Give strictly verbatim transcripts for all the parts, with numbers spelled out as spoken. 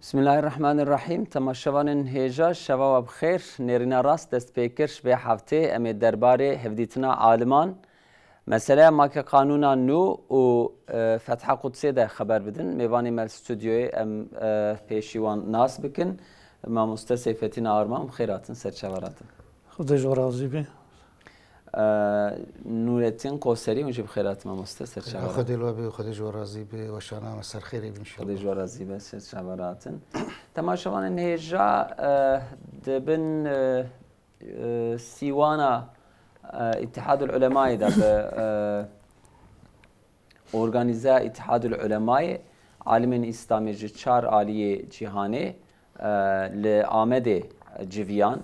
Bismillahirrahmanirrahîm. Temaşevanên hêja, şeva we bi xêr. Nêrîna rast dest pê kir vê heftê em ê derbarê hevdîtina aliman, meseleya make qanûna nû û, e, Fetha Qudsê de xeber bidin. Mêvanê me li stûdyoyê em, e, pêşî wan nas bikin. Mamoste Seyfettin Arman, bi xêr hatin, ser çava ratin. Xwedê ji we razî be. E, Nûrettin Koserî, hûn jî bi xêr hatin mamoste, ser çava. Xwedê li we be, Xwedê ji we razî be, weşana me ser xêrê be înşallah. Xwedê ji we razî be, ser çava ratin. Temaşevanên hêja, e, di bin, e, e, sîwana, e, Îtihadul Ulemayê de bi, e, Organîzeya Îtihadul Ulemayê, alimên Îslamê ji çar aliyê cîhanê, e, li Amedê civiyan.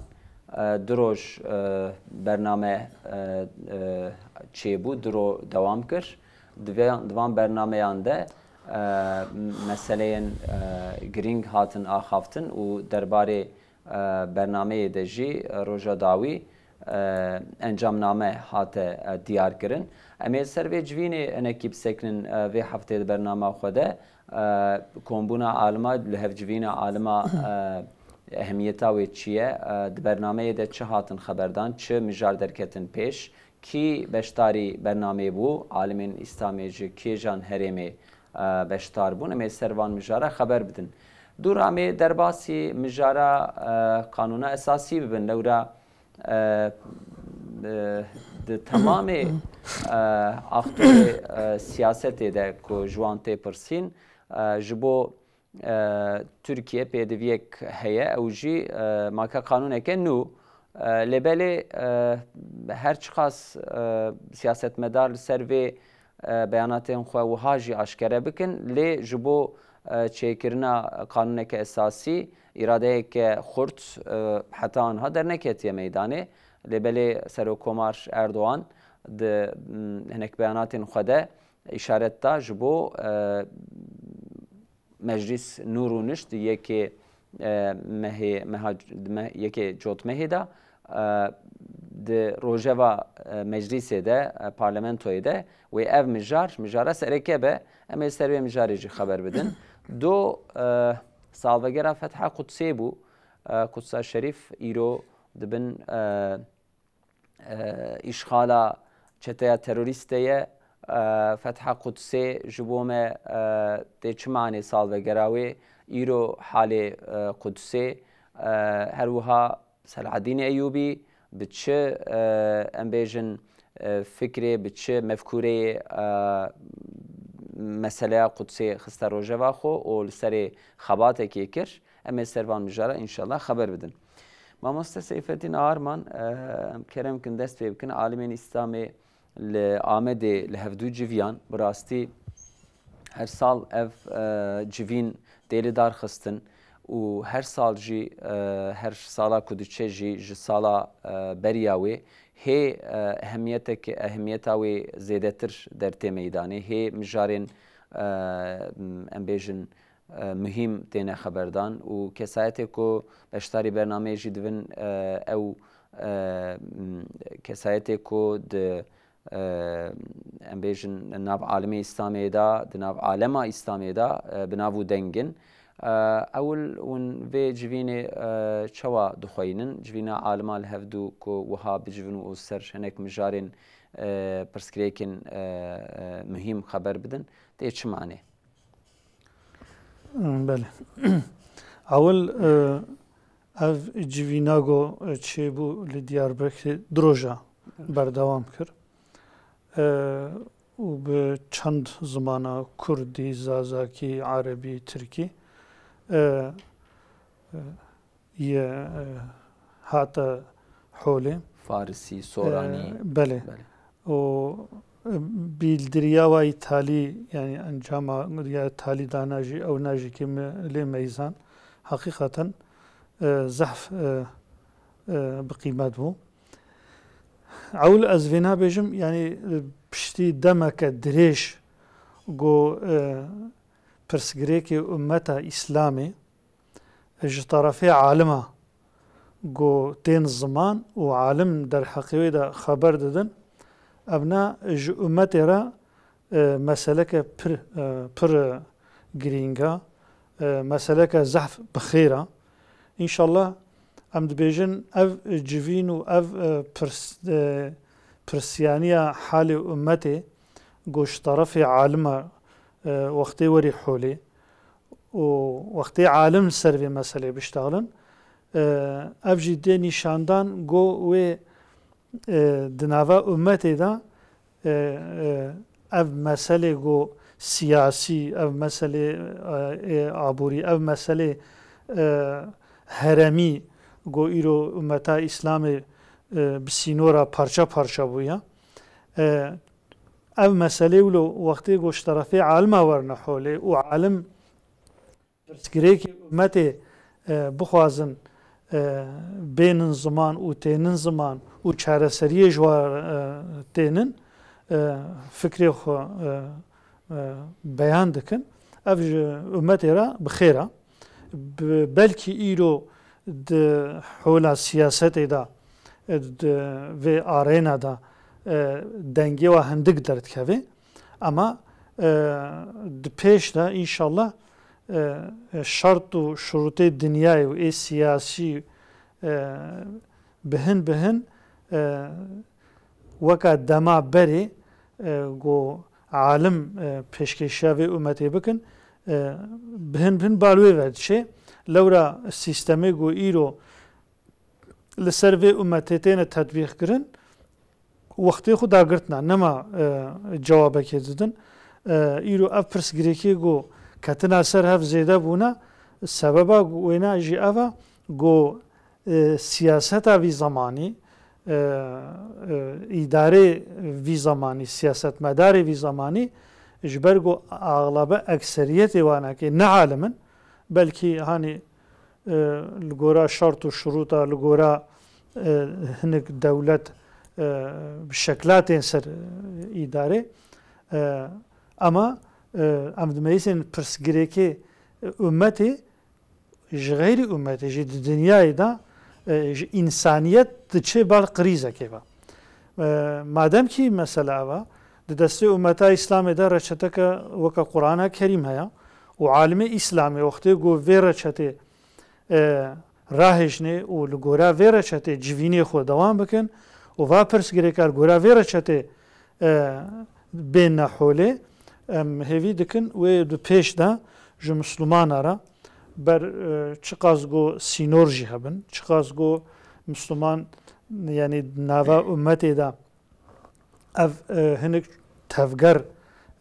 E, du roj, e, bername, e, e, çêbû, du ro dewam kir. Di vê, di van bernameyan de, e, meseleyên, e, girîng hatin axaftin û derbarê e, bernameyê de jî, e, roja dawî, e, encamname hate, e, diyar kirin. Em ê ser vê civînê hinekî bisekinin, e, vê heftê di bernama xwe de, e, kombûna alima, lihevcivîna alima, e, ehemiyeta wê çi ye? E, di bernameyê de çi hatin xeberdan, çi mijar derketin pêş? Kî beşdarî bernameyê bû? Alimên Îslamê ji kêjan herêmê, e, beşdar bûn? Em ê ser van mijara xeber bidin. Dûra em ê derbasî mijara, e, qanûna esasî bibin. Lewra, e, e, di temamê, e, aktorê, e, siyasetê de ku ji wan tê pirsîn, e, ji bo e, Tirkiye pêdiviyek heye, ew jî, e, make qanûneke nû. E, lê belê, e, her çiqas, e, siyasetmedar li ser vê, e, beyanatên xwe wiha jî aşkere bikin, lê ji bo, e, çêkirina qanûneke esasî, îradeyeke xurt, e, heta anha derneketiye meydanê. Lê belê Serokkomar Erdogan di, m, hinek beyanatên xwe de îşaret da ji bo, e, Meclîs nû rûnişt di yekê, e, mehê, meha, me-, yekê cotmehê de, e, di rojeva, e, meclîsê de, e, parlamentoyê de wê ev mijar, mijara sereke be. Em ê ser vê mijarê jî xeber bidin. Do, e, salvegera Fetha Qudsê bû. E, Qudsa Şerîf îro dibin, e, e, îşxala çeteya terorîst de ye. E, Fetha Qudsê ji bo me, e, tê çi manê salvegera wê? Îro halê, e, Qudsê, e, her wiha Selahedîn Eyûbî bi çi, e, em bêjin, e, fikrê, bi çi mefkûreyê, e, meseleya Qudsê xiste rojeva xwe û li serê xebatekê kir? Em ê ser van mijara înşallah xeber bidin. Mamoste Seyfettin Arman, e, em kerem kin dest pê bikin. Alimên Îslamê li Amedê li hevdû civiyan. Bi rastî her sal ev, e, civîn tê lidarxistin û her sal jî, e, her sala ku diçe jî ji sala, e, beriya wê hê, e, ehemiyetek-, ehemiyeta wê zêdetir dertê meydanê. Hê mijarên, e, em bêjin, e, muhîm têne xeberdan û kesayetê ku beşdarî bernameyê jî dibin, e, ew, e, m, kesayetê ku di, e, em bêjin nav alimê Îslamê de, di nav alema Îslamê de, e, bi nav û deng in. E, ewil hûn vê civînê, e, çawa dixweynin? Civîna alima li hevdû ku wiha bicivin û ser hinek mijarên, e, pirsgirêkên, e, e, muhîm xeber bidin, tê çi manê? Belê. Ewil, e, ev civîna ku çêbû li Diyarbekirê du roja berdewam kir. E, û bi çend zimana kurdî, zazakî, erebî, tirkî, e, e, ye, e, hate holê. Farisî, Soranî. E, belê. Belê. Û, e, bîldiriya wa îtalî, yanî encama ya îtalî dana jî, ew na jî ke me lê meyzan. Heqîqeten, e, zehf, e, e, bi qîmet bû. Ewil ez vê nabêjim, yanî, e, piştî demeke dirêj ku, e, pirsgirêkê ummeta Îslamê ji terefê alima ku tên ziman û alim derheqê wê de xeber didin, evna ji ummetê re, e, meseleke pir, e, pir girîng e, e, meseleke zehf bi xêr e. Înşallah em dibêjin ev civîn û ev, e, pirs-, e, pirsiyaniya halê ummetê ku ji terefê alima, e, wextê werî holê û wextê alim li ser vê meselê biştaxlin, e, ev jî dê nîşandan ku wê, e, di nava ummetê de, e, e, ev meselê ku siyasî, ev meselê, e, ê aborî, ev meselê, e, heremî ku îro ummeta Îslamê, e, bi sînora parça parça bûye. E, ev meselê wilo wextê ku ji terefê alima werine holê û alim pirsgirêkê ummetê, e, bixwazin, e, bênin ziman û tênin ziman û çareseriyê ji wan, e, tênin, e, fikrê xwe, e, e, beyan dikin. Ev ji ummetê re bi xêr e. Bi-, belkî îro di hola siyasetê de, e, di vê arêna de, e, dengê wa hindik derdikeve. Ama, e, di pêş de înşallah, e, e, şert û şurûtê dinyayê û ê siyasî, e, bi hin bi hin, e, weka dema berê, e, ku alim, e, pêşkêşiya vê ummetê bikin, e, bi hin bi hin bal wê ve diçe. Lewra sîstemê ku îro li ser vê ummetê têne tetbîqkirin, wextê xwe dagirtina, nema, e, cewabekê didin. E, îro ev pirsgirêkê ku ketina ser hev zêde bûne, sebeba wêna jî ev e ku, e, siyaseta vî zemanî, e, e, îdarê vî zemanî, siyasetmedarê vî zemanî ji ber ku axlabe ekseriyetê wanekê ne alim in, belkî hanî e, li gora şert û şurûta, li gora, e, hinek dewlet, e, bi şekla tên ser, e, îdare. E, ama, e, em dimeyîsên pirsgirêkê, e, ummetê ji xeyrî ummetê jî di dinyayê de, e, ji însaniyet diçe bal krîzekê ve. E, madem kî mesele ev e, di destê ummeta Îslamê de reçeteke weke Qur'ana Kerîm heye û alimê Îslamê wextê ku vê reçetê e, rahêjinê û li gora vê reçetê civînê xwe dewam bikin û va pirsgirêka li gora vê reçetê, e, bêne holê, em hêvî dikin wê di pêş de ji Mislumana re ber, e, çiqas ku sînor jî hebin, çiqas ku Misluman, yanî nava ummetê de ev, e, hinek tevger,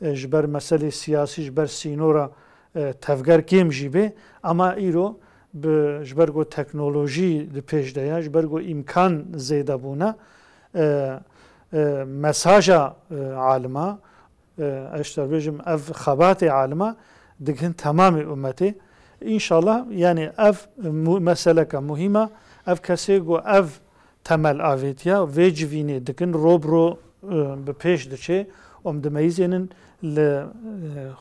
e, ji ber meselê siyasî, ji ber sînora, e, tevger kêm jî bê. Ama îro bi, ji ber ku teknolojî di pêş de ye, ji ber ku îmkan zêde bûne, e, e, mesaja, e, alima, e, ez ji te bêjim, ev xebatê alima digihin temamê ummetê. Înşallah, yanî ev mu-, meseleke muhîm e. Ev kesê ku ev temel avêtiya vê civînê dikin, ro bi ro, e, bi pêş diçe. Em dimeyizênin li, e,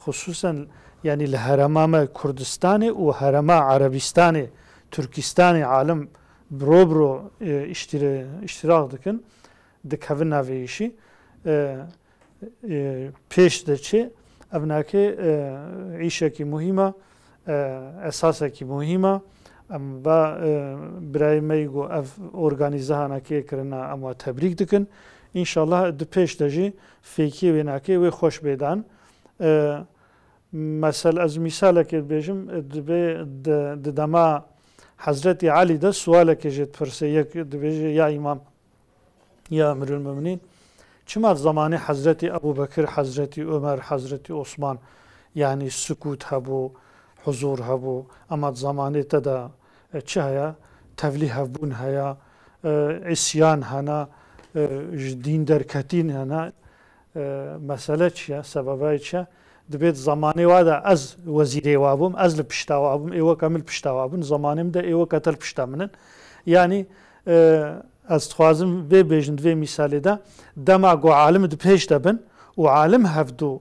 xisûsen, yanî li herêma me Kurdistanê û herêma Erebîstanê, Tirkîstanê alim bi ro bi ro, e, îştîre-, îştîrak dikin, dikevin navê îşî. E, e, pêş de çi? Ev nake, e, îşekî muhîm e, e, esasekî muhîm e. Em va, e, birayê me yî ku ev organîze hanakê kirina, em wa tebrîk dikin. Înşallah di pêş de jî fêkiyê wê nake wê xweş bê dan. E, mesel, ez mîsalekê dibêjim, e, dibê di, di dema Hezretî Elî de sualekê jê dipirse, yek dibêje, ya îmam, ya Emirul Muminin, çima di zemanê Hezretî Ebû Bekir, Hezretî Omer, Hezretî Osman, yanî sukût hebû, huzûr hebû, ema di zemanê te de, e, çi heye? Tevlî hevbûn heye, e, îsyan hene, e, ji dîn derketîn hene. E, mesele çi ye? Sebebê çi ye? Dibê di zemanê wa de ez wezîrê wa bûm, ez li pişta wa bûm, ê weke min li pişta wa bûn, zemanê min de ê weke te li pişta min in. Yanî, e, ez dixwazim vê bêjim, di vê mîsalê de, dema ku alim di pêş de bin û alim hevdu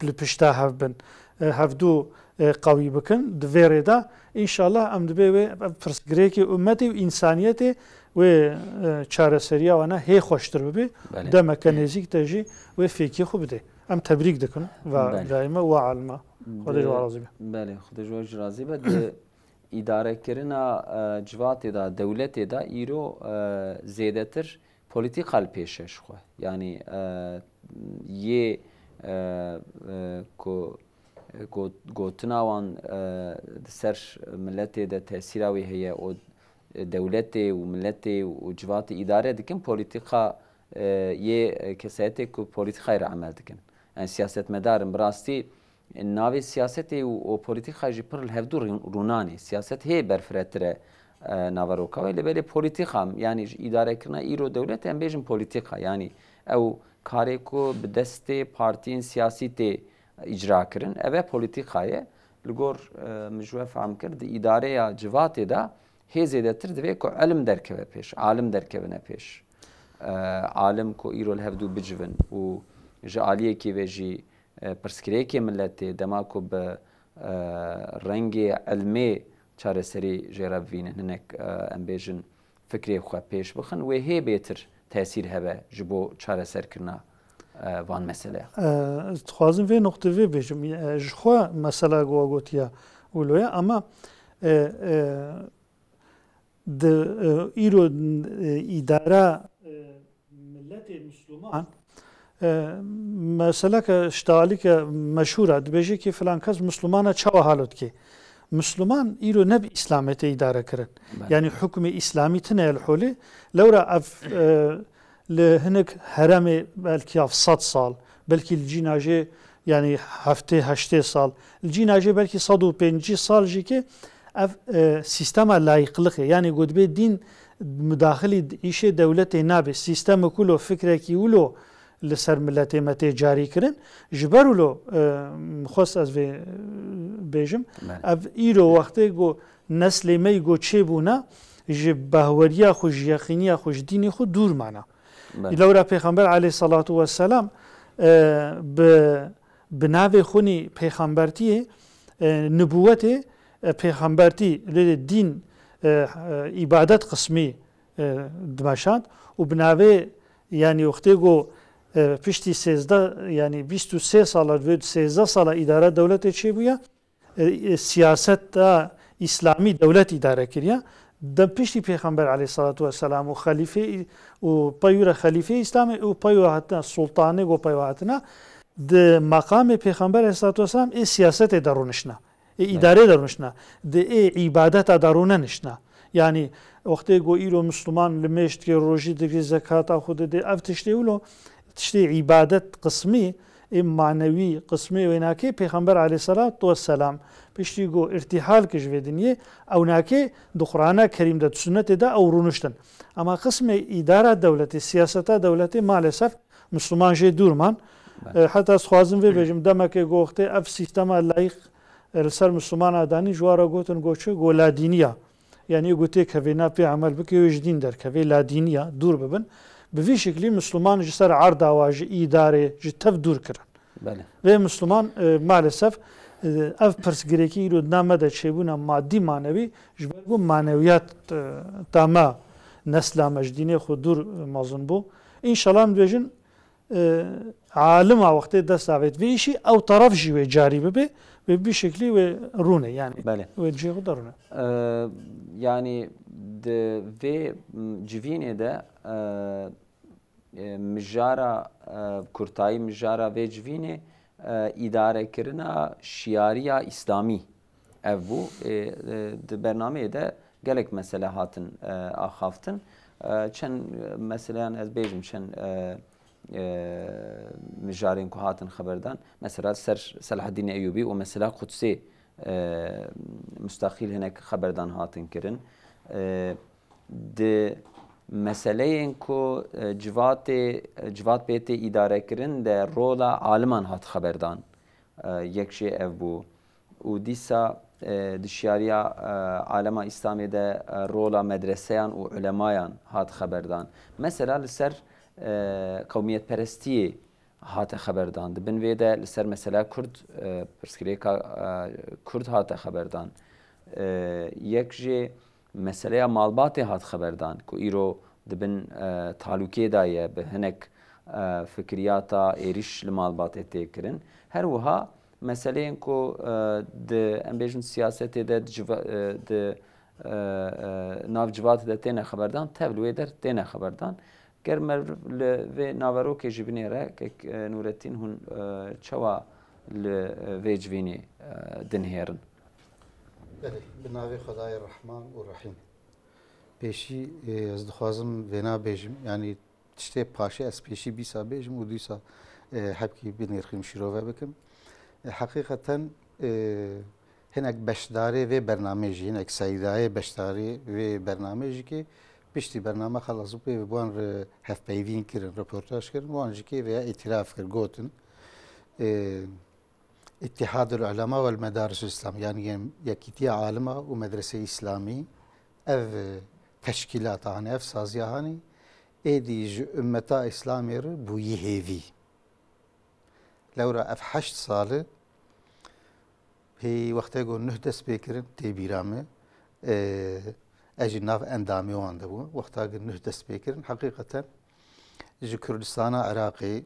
li pişta hev bin, e, hevdu, e, qewî bikin, di vê rê de, înşallah em dibê wê ev pirsgirêkê ummetê û însaniyetê wê, e, çareseriya wana hê xweştir bibe, Belê. demeke nêzîk de jî wê fêkî xwe bide. Em tebrîk dikin ve Belê. birayê me û alima. Xwedê ji we razî be. Belê, Xwedê ji we jî razî be. Di îdarekirina, e, civatê de, dewletê de îro, e, zêdetir polîtîka li pêş e ji xwe. Yanî, e, yê, e, e, ku, e, got-, gotina wan, e, di ser miletê de tesîra wê heye û dewletê û miletê û civatê îdare dikin, polîtîka, e, yê, e, kesayetê ku polîtîkayê re emel dikin. Yani siyasetmedar in. Bi rastî navê siyasetê û, û polîtîka jî pir li hevdû rû-, rûnan e. Siyaset hê berfiretir e, e, naveroka wê. Lê belê polîtîka, yani ji îdarekirina îro dewlet em bêjin polîtîka. Yani ew karê ku bi destê partiyên siyasî tê îcra kirin, ev e polîtîka ye. Li gor, e, min ji we fehm kir, di îdareya civatê de hê zêdetir divê ku ilim derkeve pêş, alim derkevine pêş. E, alim ku îro li hevdû bicivin û ji aliyekî ve jî, e, pirsgirêkê miletê, dema ku bi, e, rengê ilmê çareserî jê re bivînin, hinek, e, em bêjin fikrê xwe pêş bixin, wê hê bêtir tesîr hebe ji bo çareserkirina, e, van meseleyan. E, ez dixwazim vê noqtê vê bêjim. E, ji xwe mesela ku we gotiya wilo ye, ama, e, e, di, e, îro, e, îdara, e, miletê Misliman, e, meseleke ştalîke meşhûr e, dibêje ki filan kes Misliman e, çawa halo dike? Misliman îro ne bi Îslamê tê îdare kirin. Belê. Yani hukmê Îslamî tine ye li holê. Lewra ev, e, li hinek heremê belkî ya sed sal, belkî li cîna jê, yani heftê heştê sal, li cîna jê belkî sed û pêncî sal jî ki ev, e, sîstema layîqliqê, yani ku dibê dîn mudaxilî îşê dewletê nabe, sîstemê ku lo fikrekî wilo li ser miletê me tê carî kirin. Ji ber wilo, e, min xwest ez vê, e, bêjim, Belê. ev îro wextê ku neslê me yî ku çêbûne, ji bahweriya xwe, ji yeqîniya xwe, ji dînê xwe dûr mane. Belê. Lewra Pêxember aleyhissalatu vesselam, e, bi, bi navê xwinî pêxembertiyê, e, nibûwetê, e, pêxembertî, lê dîn, e, e, îbadet qismî, e, dimeşand û bi navê, yani wextê ku, e, piştî sêzdeh, yani bîst û sê sala, vê sêzdeh sala îdara dewletê çêbûye, e, e, siyaseta Îslamî dewlet îdare kiriye. De piştî Pêxember aleyhissalatu vesselam û xelîfê û peyû re xelîfê Îslamê û peyû hatine sultanê ku peyû hatine di meqamê Pêxember aleyhissalatu vesselam ê siyasetê de rûniştine. Ê Evet. îdarê de rûniştine. Di ê îbadeta de rûneniştine. Yani wextê ku îro Misliman limêj dike, rojî dike, zekata xwe dide, ev tiştê wilo, tiştê îbadet qismî, ê manewî qismê wê nake, Pêxember aleyhissalatu vesselam piştî ku îrtîhal kir ji vê dinyê, ew nake di Qur'ana Kerîm de, di Sunnetê de ew rûniştin. Ama qismê îdara dewletê, siyaseta dewletê maalesef Misliman jê dûr man. Belê. E, heta ez dixwazim vê bêjim, demekê ku wextê ev sîstema layîq, e, li ser Mislimana danî, ji wan re gotin ku çi? Ku ladîniya. Yani ê ku têkevê ne pê emel bike, wê ji dîn derkevê, ladîniya, dûr bibin. Bi vî şiklî Misliman ji ser erda wa, ji îdarê, ji tev dûr kirin. Belê. Vê Misliman, e, maalesef, e, ev pirsgirêkî îro di nav me de çêbûna madî manewî, ji ber ku manewiyat, e, ta me, nesla me ji dînê xwe dûr, e, mezin bû. Înşallah em dibêjin, e, alima wextê dest avêt vê îşî, ew taraf jî wê carî bibe, wê bi şeklî wê rûne, yani Belê. wê cihê xwe de rûne. E, yani di vê, m, civînê de, e, e, mijara, e, kurtayî mijara vê civînê, e, îdarekirina şiyariya Îslamî ev bû. E, e, di bernameyê de gelek mesele hatin, e, axaftin. E, çend meseleyan ez bêjim, çend, e, e, mijarên ku hatin xeberdan. Mesela ser Selahaddîn Eyûbî û mesela Qudsê, e, mustaqîl hinek xeberdan hatin kirin. E, di meseleyên ku, e, civatê, e, civat bê tê îdarekirin de rola aliman hat xeberdan. E, yek jê ev bû. Û dîsa, e, di şiyariya, e, alema Îslamê de, e, rola medreseyan û ulemayan hat xeberdan. Mesela li ser, e, qewmiyetperestiyê hate xeberdan. Di bin vê de li ser mesela Kurd, e, pirsgirêka, e, Kurd hate xeberdan. E, yek jê meseleya malbatê hat xeberdan ku îro di bin, e, talûkê de ye, bi hinek, e, fikriyata êrîş li malbatê tê kirin. Her wiha meseleyên ku, e, di, em bêjin, siyasetê de, di civa-, e, di, e, e, nav civatê de têne xeberdan, tev li wê der têne xeberdan. Ger meriv li vê naverokê jî binêre, kek, e, Nûretîn, hûn, e, çawa li, e, vê civînê, e, dinihêrin? Belê, bi navê Xwedayê Rehman û Rehîm. Pêşî, e, ez dixwazim vêna bêjim, yanî tiştê paşê ez pêşî bîsa bêjim û dîsa, e, hebkî binirxîm, şîrove bikim. E, heqîqeten, e, hinek beşdarê vê bernamê jî, hinek seydayê beşdarê vê bernamê jî kê piştî bername xelas bû pê ve bi wan re hevpeyvîn kirin, reportaj kirin, wan jî kê veya îtiraf kir, gotin, e, Îttihadul Ulema wel Medaris Îslam, yanî yem-, Yekîtiya Alima û Medreseyê Îslamî, ev, e, teşkîlata hanê, ev saziya hanê, êdî ji ummeta Îslamê re bûyî hêvî. Lewra ev heşt sal e, pê wextê ku nuh dest pê kirin, tê bîra me, e, ez jî nav endamê wan de bûm. Wexta ku nuh dest pê kirin, heqîqeten ji Kurdistana Iraqê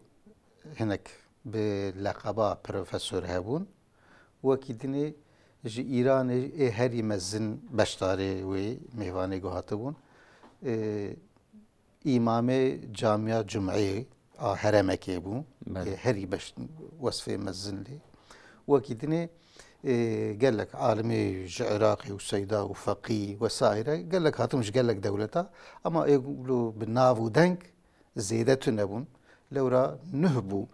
hinek bi leqeba profesor hebûn. Wekî dinê ji Îranê ê herî mezin beşdarê wê mêvanê ku hatibûn, e, îmamê camiya Cumeyê a heremekê bû. Belê. E, herî beş wesfê mezin lê. Wekî dinê, e, gelek alimê ji Iraqê û seyda û feqî wesaire, gelek hatim ji gelek dewleta, ama ê lo bi nav û deng zêde tune bûn. Lewra nuh bû.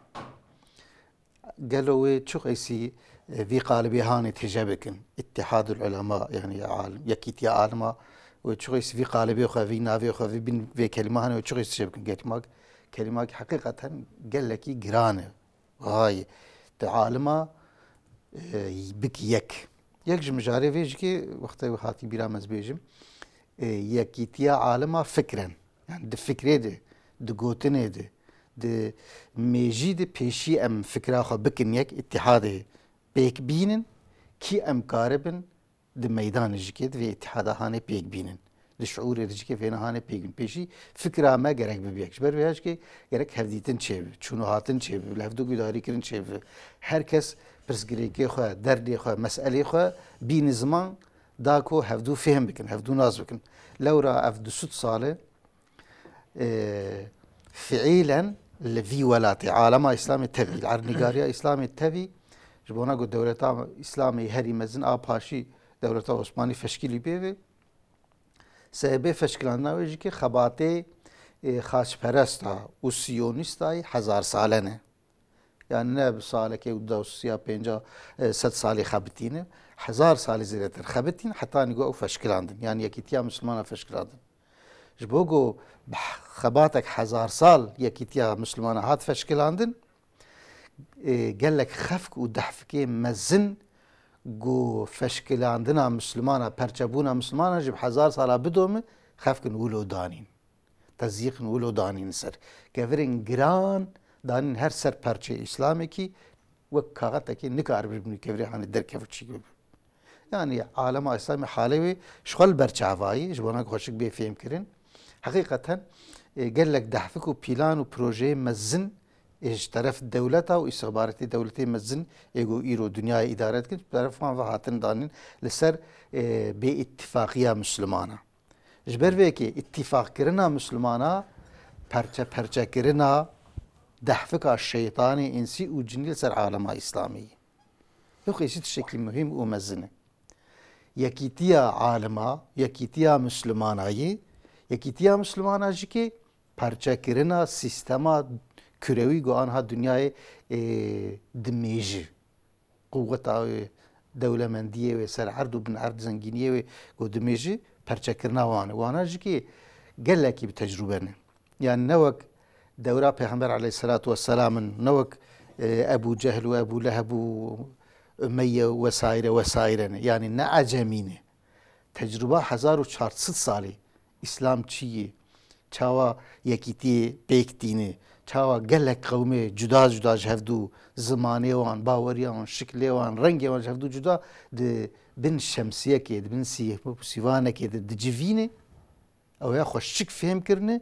Gelo wê çi qeysî, e, vî qalibê hanê tije bikin? Îttihadul Ulema, yanî alim, Yekîtiya Alima, wê çi qeysî vî qalibê xwe, vî navê xwe, vî bin vê kelîma hanê wê çi qeysî tije bikin? Kelîmak, kelîmak heqîqeten gelekî giran e. Hay, te alima, e, bik yek. Yek ji mijarê vê jî kê wextê hatî bîra me ez bêjim, e, yekîtiya alima fikren. Yani di fikrê de, di gotinê de, di mêjî de pêşî em fikra xwe bikin yek, îtîhadê pêk bînin, kî em karibin di meydanê jî kê di vê îtîhada hanê pêk bînin. Di şiûrê de jî kê vêna hanê pêk bînin. Pêşî fikra me gerek bibe yek. Ji ber vê ya jî kê gerek hevdîtin çêbe, çûn û hatin çêbe, li hevdû guhdarîkirin çêbe. Her kes pirsgirêkê xwe, derdê xwe, meselê xwe bîne ziman, da ku hevdû fêhm bikin, hevdû nas bikin. Lewra ev du sed sal e, e, fiîlen li vî welatê, alema Îslamê tevî, li erdnîgariya Îslamê tevî, ji bona ku dewleta Îslamê herî mezin a paşî dewleta Osmanî feşkilî bê vê, sebebê feşkilandina wê jî kê xebatê, e, xaçperesta û siyonîsta yî hezar sale ne. Yani ne bi salekê û du sed ya pênca, e, sed salî xebitîne. Hezar salî zêdetir xebitîn, heta nîgo ew feşkilandin. Yani yekîtiya Mislimana feşkilandin. Ji bo ku bi xebatek hezar sal yekîtiya Mislimana hat feşkilandin, e, gelek xefk û dehfikê mezin ku feşkilandina Mislimana, perçebûna Mislimana ji bi hezar sala bidome, xefkin wilo danîn. Tezyîqin wilo danîn ser. Kevirên giran danîn her ser perçeyê Îslamekî, wek kaxetekê nikaribin ji bin wî kevirê hanê derkevin çî bibe. Yani alema Îslamê halê wê ji xwe li ber çavayî, ji bona ku xweşik bê fêhmkirin. Heqîqeten, e, gelek dehfik û pîlan û projeyê mezin, e, ji teref dewleta û îstixbaratê dewletê mezin ê ku îro dinyayê îdare dikin, ji teref wan ve hatin danîn li ser, e, bêîtîfaqiya Mislimana. Ji ber vê yekê îtîfaqkirina Mislimana, perçeperçekirina dehfika şeytanê însî û cinî li ser alema Îslamê ye. Ew qeysî tiştekî muhîm û mezin e. Yekîtiya alima, yekîtiya Mislimana ye, yekîtiya Mislimana jî kê perçekirina sîstema kurewî ku anha dinyayê, ê, dimêji. Quweta wê, dewlemendiyê wê, ser erd û bin erd zengîniyê wê ku dimêji, perçekirina wan e. Wana jî kê gelekî bi tecrûbe ne. Yani ne wek dewra Pêxember aleyhisselatu vesselam in, ne wek, e, Ebû Cehl û Ebû Leheb û Umeyye û wesaire wesaire ne. Yani ne ecemî ne. Tecrûba hezar û çar sed salî Îslam çi ye, çawa yekîtiyê pêk tîne, çawa gelek qewmê cuda cuda ji hevdû zimanê wan, baweriya wan, şiklê wan, rengê wan ji hevdû cuda di bin şemsiyekê, di bin sî-, sîvanekê de dicivîne, ew ya xweşik fêhm kirine,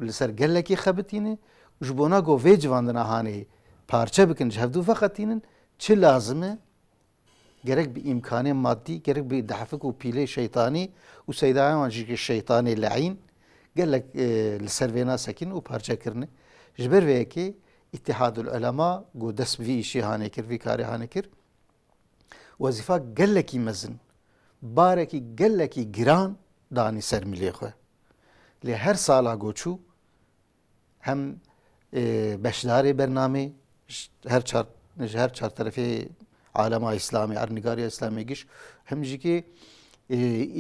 li ser gelekî xebitîne Ji bona ku vê civandina hanê parçe bikin, ji hevdû veqetînin, çi lazim e? Gerek bi îmkanê maddî, gerek bi dehfik û pîlê şeytanî û seydaya wan jî ki şeytanê leîn, gelek, e, li ser vêna sekin û parçe kirine. Ji ber vê yekê Îtihadul Ulema ku dest bi vî îşê hanê kir, vî karê hanê kir, wezîfa gelekî mezin, barekî gelekî giran danî ser milê xwe. Lê her sala ku çû, hem, e, beşdarê bernamê ji her çar, ji her çar terefê alema Îslamê, erdnîgariya Îslamê giş, hem jî ki, e,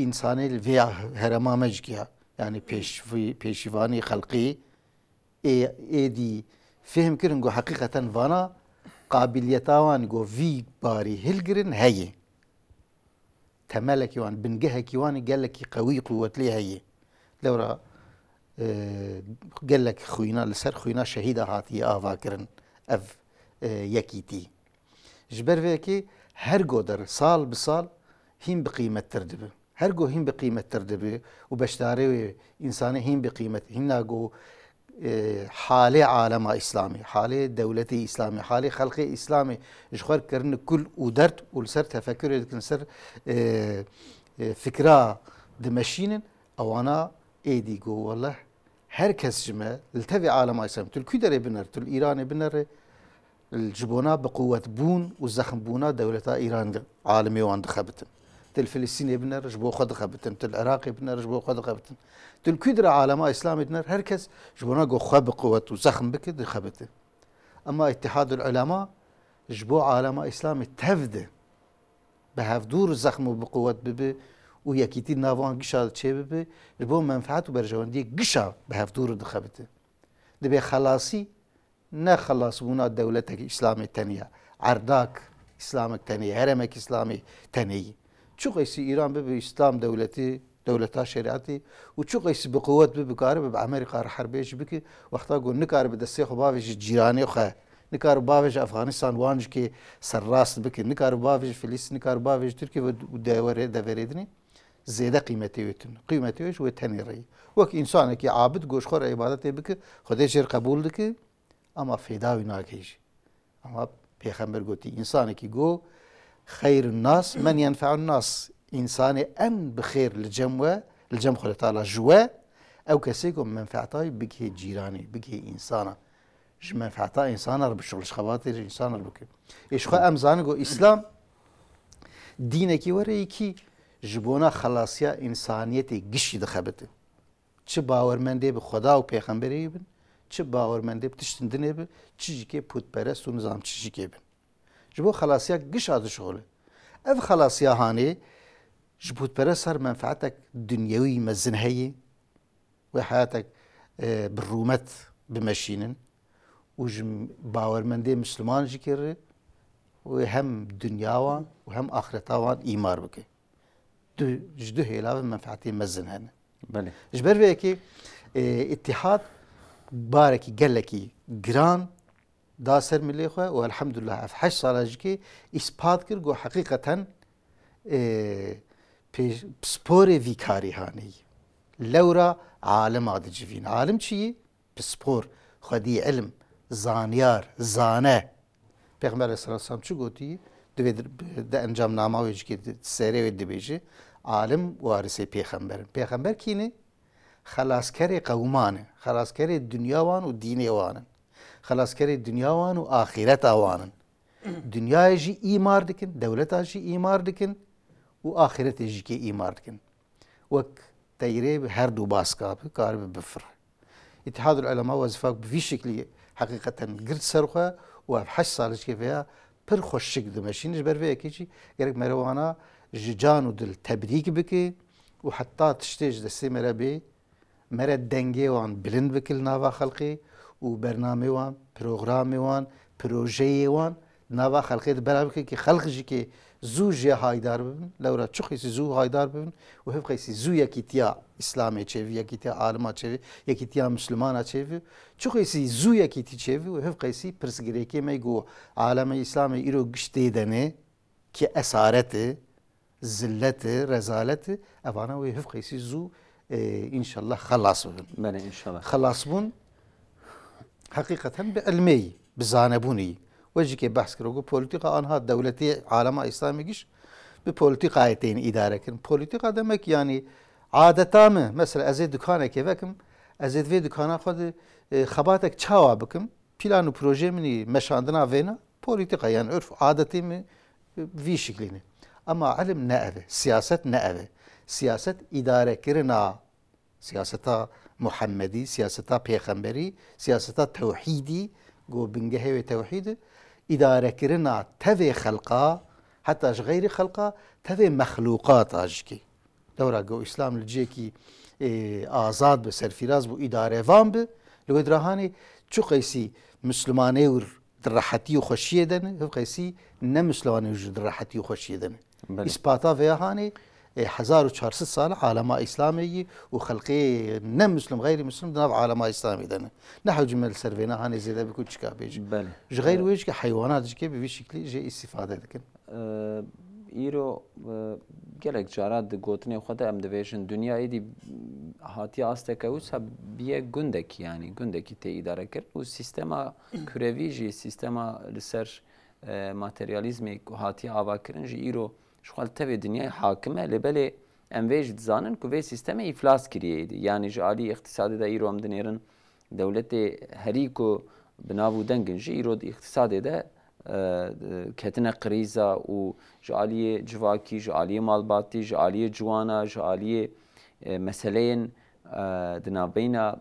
însanê li vê herema me jî kiya, yanî pêşvî-, pêşîvanî xelqî ê, êdî fêhm kirin ku heqîqeten vana qabiliyeta wan ku vî barî hilgirin heye. Temelekî wan, bingehekî wan gelekî qewî, quwetlî heye. Lewra, e, gelek xwîna, li ser xwîna şehîda hatiye ava kirin ev, e, yekîtî. Ji ber vê yekê her goder sal bi sal hîn bi qîmettir dibe. Her go hîn bi qîmettir dibe û beşdarê wê însanê hîn bi qîmet, hîna go, e, halê alema Îslamê, halê dewletê Îslamê, halê xelkê Îslamê ji xwe kirine kul û derd û li ser tefekurê dikin, ser, e, e, fikra dimeşînin, ewana êdî go weleh her kes ji me li tevê alema Îslamê, tu li kû derê binere, tu li Îranê binere, ji bona bi quwetbûn û zexmbûna dewleta Îran alimê wan dixebitin. Tu li Filistînê binere, ji bo xwe dixebitin. Tu li Iraqê binere, ji bo xwe dixebitin. Tu li kû dire alema Îslamê dinere, her kes ji bona ku xwe bi quwet û zexm bike, dixebite. Ema Îtihadul Ulema ji bo alema Îslamê tev de bi hevdûr zexm û bi quwet bibe û yekîtî nav wan gişa çê bibe, ji bo menfeet û berjewendiyê gişa bi hevdûr dixebite. Dibê xelasî ne xelasbûna dewletek Îslamê tenê ye, erdak Îslamek tenê ye, heremek Îslamê tenê ye. Çi qeysî Îran bibe Îslam dewletî, dewleta şerîetî û çi qeysî bi quwet bibe, bikaribe bi Amerîka re herbêj bike, wexta ku nikaribe destê xwe bavêje cîranê xwe, nikaribe bavêje Efxanistan wan jikê serrast bike, nikaribe bavêje Filîstîn, nikaribe bavêje Tirkiye ve û deverê, deverê dinê zêde qîmetê wê tune. Qîmetê wê ji wê tenê re ye. Wek însanekî abid ku ji xwe re îbadetê bike, Xwedê jê re qebûl dike, ama fêda wî nake jî. Ama Pêxember gotî, însanekî go, "Xeyrun nas men yenfeun nas." Însanê en bi xêr li cem we, li cem Xwedê Teala ji we, ew kesê ku menfeeta wî bigihê cîranê, bigihê însana. Ji menfeeta însana re bişuxul, ji xebatê ji însana re bike. Ê ji xwe em zanin ku Îslam dînekî were yekî ji bona xelasiya însaniyetê gişî dixebite. Çi bawermendê bi Xweda û Pêxemberê wî bin, çi bawermendê bi tiştin dinê bin, çi jî kê pûtperest û nizam çi jî kê bin. Ji bo xelasiya gişa dişuxule. Ev xelasiya hanê ji pûtperest ser menfeetek dinyewî mezin heye, wê heyatek, e, bi rûmet bimeşînin û ji bawermendê Misliman jî kê re wê hem dinya wan û hem axireta wan îmar bike. Du, ji du hêla ve menfeetê mezin hene. Belê. Ji ber vê yekê, e, Îtîhad barekî gelekî giran da ser milê xwe û elhamdulillah ev heşt sala jî kê îspat kir ku heqîqeten, e, pêş, pisporê vî karî hanê yî. Lewra alima dicivîne. Alim çi yî? Pispor, xwedî ilim, zanyar, zane. Pêxember aleyhisselatu vesselam çi gotî? Divê di, di encamnama wê jî kê di serê wê dibêje, "Alim warisê pêxember in." Pêxember kî ne? Xelaskerê qewman e. Xelaskerê dinya wan û dînê wan in. Xelaskerê dinya wan û axîreta wan in. Dinyayê jî îmar dikin, dewleta jî îmar dikin û axîretê jî kê îmar dikin. Wek teyrê bi her du baska bi, karibe bifire. Îtihadul Ulema wezîfa bi vî şeklî heqîqeten girt ser xwe û ev heşt sal ji kê veya pir xweşik dimeşîne. Ji ber vê yekê jî gerek mere wana ji can û dil tebrîk bike û heta tiştê ji destê mere bê, mere dengê wan bilind bike li nava xelkê û bernamê wan, programê wan, projeyê wan nava xelkê de belav bike ki xelk jî kê zû jê haydar bibin, lewra çi qeysî zû haydar bibin û hevqeysî zû yekîtiya Îslamê çêbî, yekîtiya alima çêbî, yekîtiya Mislimana çêbî, çi qeysî zû yekîtî çêbî û hevqeysî pirsgirêkê me ku aleme Îslamê îro giş tê de ne, ki esaret e, zillet e, rezalet e, evana wê hevqeysî zû, e, înşallah xelas bibin. Belê, înşallah. Xelas bûn, Heqîqeten bi ilmê yî, bi zanebûnê yî. We jî kê behs kiro ku polîtîka anha dewletê alema Îslamê giş bi polîtîkayê tên îdare kirin. Polîtîka demek, yanî adeta min, mesela ez ê dukanekê vekim, ez ê di vê dukana xwe de, e, xebatek çawa bikim? Plan û projeyê min î meşandina vêna, polîtîka, yanî urf adetê min, e, vî şiklî ne. Ema ilim ne ev e, siyaset ne ev e. Siyaset îdarekirina siyaseta Muhemmedî, siyaseta pêxemberî, siyaseta tewhîdî, ku bingehê wê tewhîd e, îdarekirina tevê xelqa, heta ji xeyrî xelqa, tevê mexlûqata jî kê. Lewra ku Îslam li cihekî, ê, azad bi, serfîraz bû, îdarevan bi, li wê dirahanê çi qeysî Mislimanê wir di rehetî û xweşiyê de ne, hiv qeysî ne Mislimanê wir jî di rehetî û xweşiyê de ne. Belê. Îspata vêya hanê, e, hezar û çar sed sal alema Îslamê yî û xelqê ne Muslim, xeyrî Muslim di nav alema Îslamê de ne. Ne hewce me li ser vêna hanê zêde biku çika bêjin. Belê. Ji xeyr E, wê jî ke heywanat jî ke bi vî şiklî jê îstîfade dikin. E, îro, e, gelek cara di gotinê xwe de em dibêjin, dinya êdî hatiye asteke wisa biye gundekî, yanî gundekî tê îdare kirin û sîstema kurevî jî, sîstema li ser, e, materyalîzmê ku hatiye avakirin jî îro ji xwe li tevê dinyayê hakim e, lê belê em vê jî dizanin ku vê sîstemê îflas kiriye êdî. Yanî ji alî îqtîsadê de îro em dinêrin dewletê herî ku bi nav û deng in jî îro di îqtîsadê de, e, ketine krîza û ji aliyê civakî, ji aliyê malbatî, ji aliyê ciwana, ji aliyê, e, meseleyên, e, di navbeyna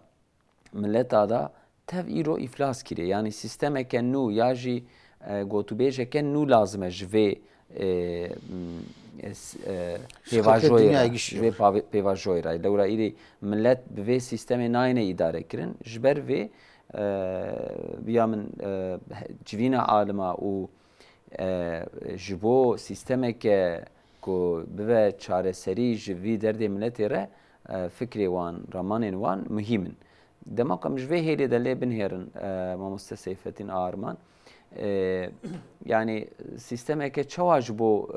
mileta de tev îro îflas kiriye. Yanî sîstemeke nû ya jî, e, gotûbêjeke nû lazim e ji vê, e, m, e, s-, e, Ji xelkê pêvajoyê dinyayê re, gişî ji vê re. pavê-, pêvajoyê re. Lewra îrê milet bi vê sîstemê nayêne îdare kirin. Ji ber vê, e, viya min, e, he-, civîna alima û, e, ji bo sîstemeke ku bibe çareserî ji vî derdê miletê re, e, fikrê wan, ramanên wan muhîm in. Dema ku em ji vê hêlê de lê binihêrin, e, mamoste Seyfettin Arman, e, yanî sîstemeke çawa ji bo, e,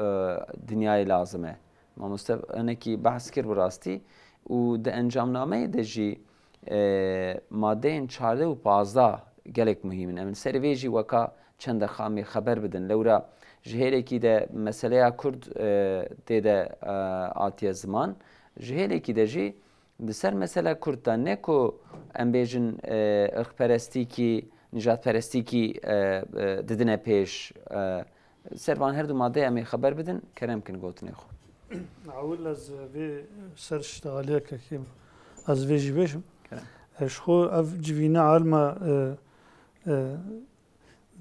dinyayê lazim e? Mamoste hinekî behs kir bi rastî û di encamnameyê de jî, e, madeyên çardeh û pazdeh gelek muhîm in. Em li ser vê jî weka çend deqa em ê xeber bidin. Lewra ji hêlekî de meseleya Kurd, e, tê de, e, hatiye ziman, ji hêlekî de jî di ser mesela Kurd de ne ku em bêjin, e, irqperestîkî, nijadperestîkî, e, e, didine pêş, e, ser van her du madeyê em ê xeber bidin, kerem kin gotinê xwe. Ewil ez vê ser ştegaliyeke kêm ez vê jî bêjim. Kerem. E, ji xwe ev civîne alma, e, e,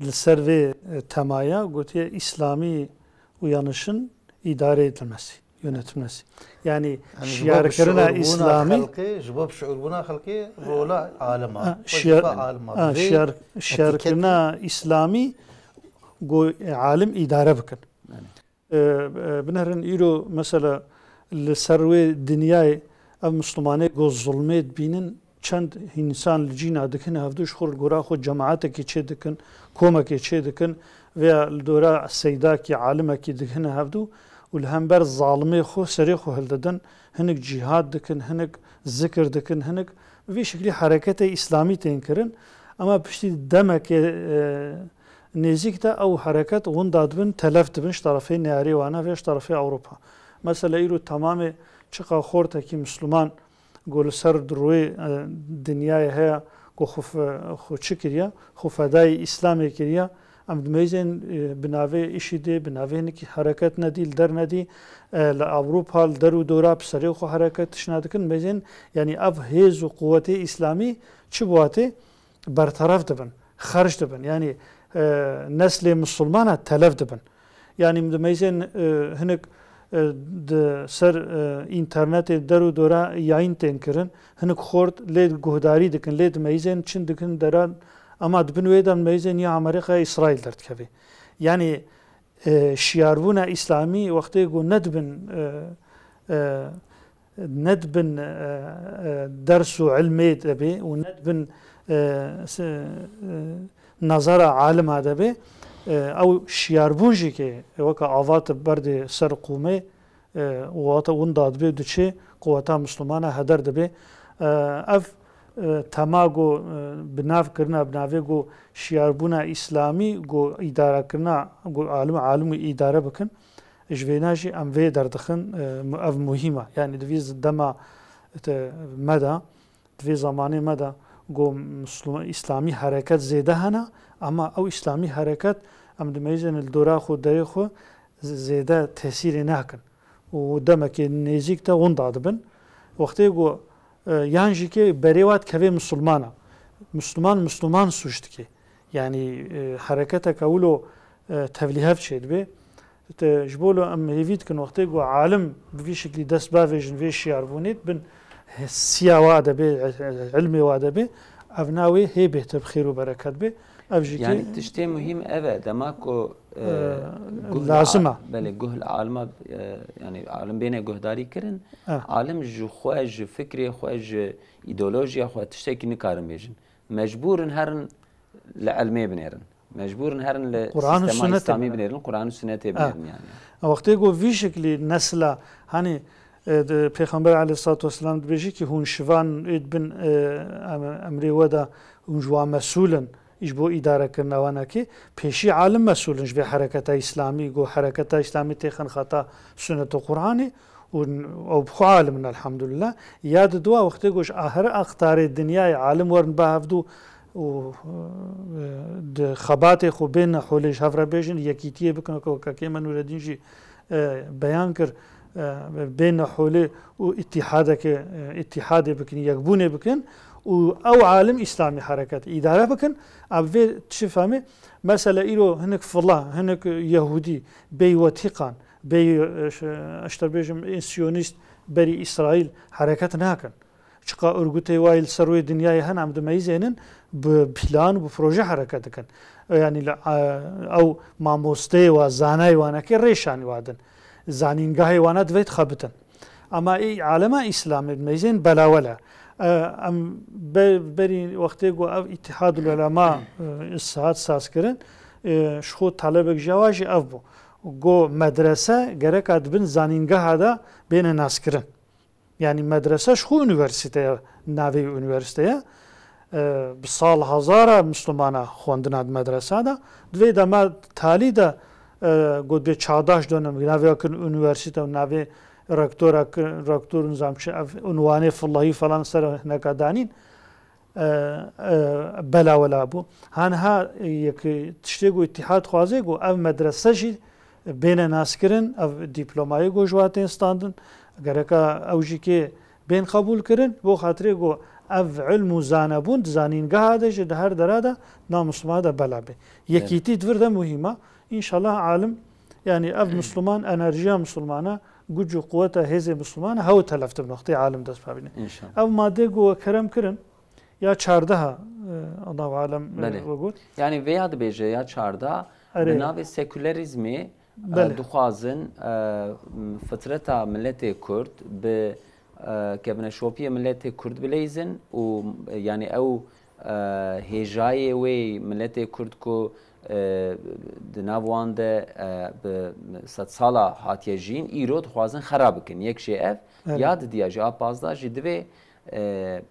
li ser vê, e, temaya gotiye Îslamî uyanişin îdare edilmesi, yönetilmesi. Yani, yani ji bo şiarkirina bişuurbûna Îslamî, xelkê, ji bo bişuurbûna xelkê rola alima, ha, wezifa şiar-, alima. Ha, vê şiar-, şiarkirina Îslamî go, e, alim îdare bikin. Yani. E, e, binerin îro mesela li ser wê dinyayê ev Mislimanê go zulmê dibînin, çend însan li cîna dikin hevdû ji xwe li gora xwe cemaatekî çê dikin, komekê çê dikin, veya li dora seydakî, alimekî dikin hevdû û li hember zalimê xwe serê xwe hildidin, hinek cîhad dikin, hinek zikir dikin, hinek vî şiklî hereketê îslamî tên kirin. Ema piştî demekê, e, nêzîk de ew hereket winda dibin, telef dibin ji terefê neyarê wana ve ji terefê Ewropa. Mesela îro temamê çiqa xortekî Misliman ku li ser di rûyê, e, dinyayê heye ku xwe fe-, xwe çi kiriye, xwe fedayê Îslamê kiriye. Em dimeyzên, e, bi navê IŞÎDê, bi navê hinekî hereket nedî, li der nedî, e, li Ewropa, li der û dora bi serê xwe hereket tişna dikin, dimeyzên, yanî ev hêz û quwetê Îslamî çi biwatê? Berteref dibin, xerc dibin. Yanî, e, neslê misilmana telef dibin. Yanî, em dimeyzên, e, hinek, e, di ser, e, înternetê der û dora yayîn tên kirin, hinek xort lê guhdarî dikin, lê dimeyzên çin dikin deran, ema di bin wê de dimeyzên ya Amerîka, Îsraîl derdikeve. Yanî, e, şiyarbûna Îslamî wextê ku nedibin, e, e, nedibin, e, e, ders û ilmê de be û nedibin, e, se-, e, nazara alima de be, e, ew şiyarbûn jî ke weke avat berdê ser qûmê, e, û wata winda dibe diçe quweta Misilmana heder dibe. E, ev e, tema ku, e, bi nav kirina, bi navê ku şiyarbûna îslamî, ku îdarekirina, ku alim, alim û îdare bikin, ji vêna jî em vê derdixin, e, mu-, ev muhîm e. Yanî di vî z-, dema te me de, di vê zamanê me de ku Muslûm-, îslamî hereket zêde hene, ama ew îslamî hereket em dimeyzên li dora xwe, derê xwe z-, zêde tesîrê nakin. Û demekê nêzîk de winda dibin. Wextê ku, e, yan jî kê berê wa dikeve misilmana. Misilman, misilman sûc dike. Yanî, e, hereketeke wilo, e, tevlîhev çêdibe. Te, ji bo lo em hêvî dikin wextê ku alim bi vî şeklî dest bavêjin vê şiyarbûnê, bin siya wa de bê, e, e, ilmê wa de bê, ev na wê hê bêhtir bi xêr û bereket bê. Ev jî kê Yani tiştê muhîm ev e. Dema ku, e, E, guh li lazim a-, e. Belê, guh li alima, e, yani alim bêne guhdarî kirin, E. Alim ji xwe, ji fikrê xwe, ji îdeolojiya xwe tiştekî nikarin bêjin. Mecbûr in herin li ilmê binêrin. Mecbûr in herin li Quran û sîstema sunnetê îslamî binêrin. Binêrin, Quran û sunnetê Ha. Binêrin yani. Wextê ku vî şeklî nesla, hani, e, di, Pêxember aleyhissalatu vesselam dibêje ki hûn şivan ê dibin, e, em-, emrê we de hûn ji wan mesûl in, ji bo îdarekirina wan e ki pêşî alim mesûl in ji vê hereketa îslamî, ku hereketa îslamî têxin xeta sunnet û Quranê û n-, ew bi xwe alim in elhamdulillah. Ya di dua wextê ku ji ahir aqtarê dinyayê alim werin ba hevdû û, e, di xebatê xwe bên holê ji hev re bêjin, yekîtiyê bikin, weke, weke kekê me Nûreddîn jî, e, beyan kir, e, bên holê û îtîhadeke, e, îtîhadê bikin, yekbûnê bikin û ew alim îslamî hereket îdare bikin. Ev vê çi fehmê? Mesela îro hinek fila, hinek yehûdî, bêy wetîqan, bêy, e, ş-, e, ji te bêjim, ê siyonîst berî Îsraîl hereket nakin. Çiqa örgütê wayî li ser wê dinyayê hene, em dimeyzênin bi plan, bi proje hereket dikin. Yanî li, e, ew mamosteyê wa, zanayê wanekê rêşanî wadin. Zanîngahê wana divê dixebitin. Ama ê alema Îslamê dimeyzên belawele. E, em be-, berî wextê ku ev Îtîhadul Ulema, e, saet saz kirin, e, ji xwe talebek ji wa jî ev bû. Got medrese gereka di bin zanîngeha de bêne naskirin. Yanî medrese ji xwe unîversîte ye, navê wî unîversîte ye. E, bi sal hezara Misilmana xwendina di medresa de. Di vê dema talî de, e, got bê çağdaş dönem, navê kirin unîversîte û navê rektora kirin, rektor nizam çi ev unwanê fillahî falan ser hineka danîn. E, e, belawela bû. Hanha yek tiştê ku îtîhad xwazê ku ev medrese jî bêne naskirin, ev dîplomayê ku ji wa tên standin, gereka ew jî kê bên qebûl kirin, bo xatirê ku ev ilm û zanebûn di zanîngeha de jî di her dera de na Misilmana de bela bê. Yekîtî di vir de muhîm e. Înşallah alim, yanî ev Misilman, enerjiya Misilmana, guc û quweta hêzê Misilmana hew telef dibin wextê alim dest pê bîne. Înşallah. Ev madê ku we kerem kirin, ya çardeha, e, Allahu alem, e, Belê. We got. Yani vêya dibêje ya çarda, Erê. Bi navê sekülerizmê, e, Belê. Dixwazin, e, m-, fitreta miletê Kurd bi, e, kevneşopiyê miletê Kurd bileyzin û, e, yani ew, e, hêjayê wê miletê Kurd ku, e, di nav wan de, e, bi sedsala hatiye jîn, îro dixwazin xera bikin. Yek jê ev, Erê. Ya didiya jî a pazdeh jî divê, e,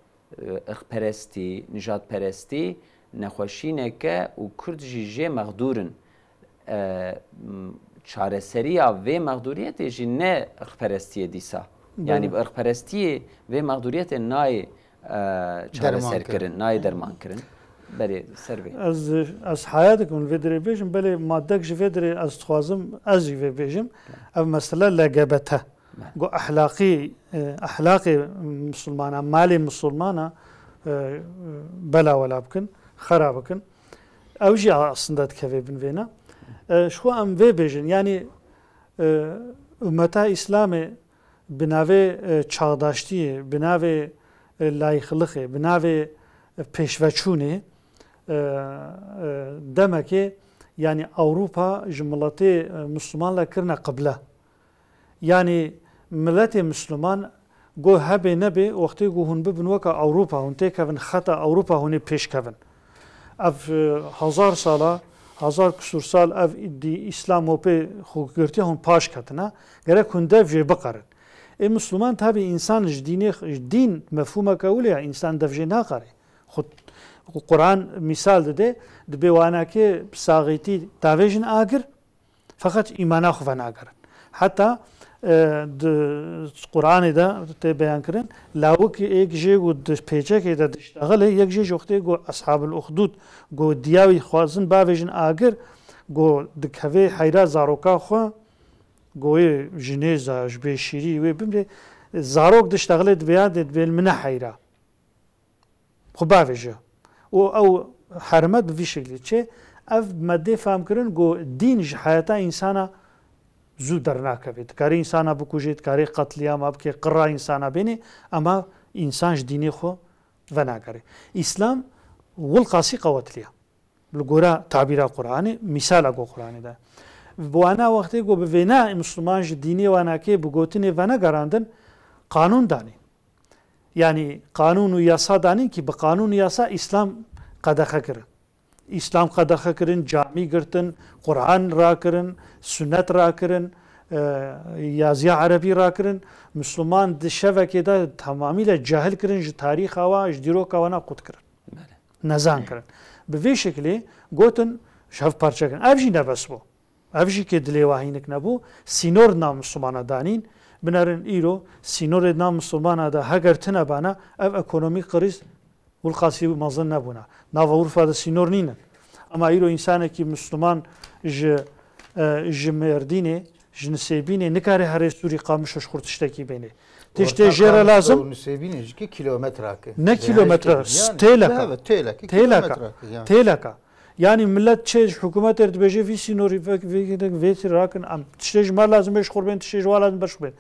irqperestî, nijadperestî nexweşîneke û Kurd jî jê mexdûr in. E, m, çareseriya vê mexdûriyetê jî ne irqperestî ye dîsa. Belê. Yanî bi irqperestiyê vê mexdûriyetê nayê, e, çareser Derman kirin, kirin. Nayê derman kirin. Belê ser vê. Ez, ez haya dikim vê dirê bêjim, belê madek ji vê dirê ez dixwazim, ez jî vê bêjim. Ev mesele L G B T. Belê. Ku ehlaqî, e, ehlaqê misilmana, malê misilmana, e, e, belawela bikin, xera bikin. Ew jî aslında dikeve bin vêna. E, ji xwe em vê bêjin, yanî, e, ummeta Îslamê bi navê, e, çağdaştiyê, bi navê, e, layıklıkê, bi navê, e, pêşveçûnê, e, e, demekê, yanî Ewropa ji miletê, e, misilman le kirine qibla. Yanî miletê Misliman go hebê nebê, wextê ku hûn bibin weke Ewropa, hûn têkevin xeta Ewropa, hûn ê pêş kevin. Ev, e, hezar sala, hezar kusur sal ev dî Îslam hopê xwe girtiye, hûn paş ketine. Gerek hûn dev jê biqerin. Ê Misliman tabî însan ji dînê, ji dîn mefhûmeke wile ya, însan dev jê nakarê. Xwe Quran mîsal dide, dibê wanakê saxîtî tavêjin agir, feqet îmana xwe venagerin. Heta, e, di Quranê de tê beyan kirin, lawik êk jê ku di pêçekê de diştexile, yek jê ji wextê ku Eshabul Uxdûd ku diya wî xwazin bavêjin agir, ku dikeve heyra zaroka xwe, ku wê jinê za ji bê şîrî wê bimrê, zarok diştexile dibê ya dê dibê min ne heyra. Xwe bavêje. Û ew hermet bi vî şeklî çê. Ev me dê fehm kirin ku dîn ji heyata însana zû dernakeve. Dikarê însana bikujê, dikarê qetlîama bike, qira însana bênê, ema însan ji dînê xwe venagerê. Îslam wilqasî qewetliya. Li gora tabîra Quranê, mîsala ku Quranê de. Bi wana wextê ku bi vêna Misliman ji dînê wanakê bi gotinê venegerandin, qanûn danî. Yanî qanûn û yasa danîn kî bi qanûn û yasa Îslam qedexe kirin. Îslam qedexe kirin, camî girtin, Quran rakirin, sunet rakirin, e, yaziya erebî rakirin. Misliman di şevekê de temamîle cahil kirin, ji tarîxa wa, ji dîroka wana qut kirin. Belê. Nezan kirin. Bi vê şeklê gotin, ji hev parçe kirin. Ev jî ne bes bû. Ev jî kê dilê wa hînik nebû, sînor nav Mislimana danîn, binerin îro sînorê nav Mislimana de heger tune bana, ev ekonomîk kriz wilqasî mezin nebûna. Nav Ewropa de sînor nînin. Ema îro însanekî Misliman ji, e, ji Mêrdînê, ji Nisêbînê nikare herê Sûrî Qamişo ji xwe tiştekî bênê. Tiştê Orta jê re Qamişlo lazim û Nisêbînê ji kî kilometrake? Ne Ji kilometre, heşt yani. Têleka. Ne, têleke, Têleka. kilometrake yani. Têleka. Yanî millet çê ji hikûmetê re dibêje vî sînorî vek-, vê, vê, vê tî rakin, em tiştê ji me lazim bê ji xwe bên, tiştê ji wa lazim ber ji xwe bên.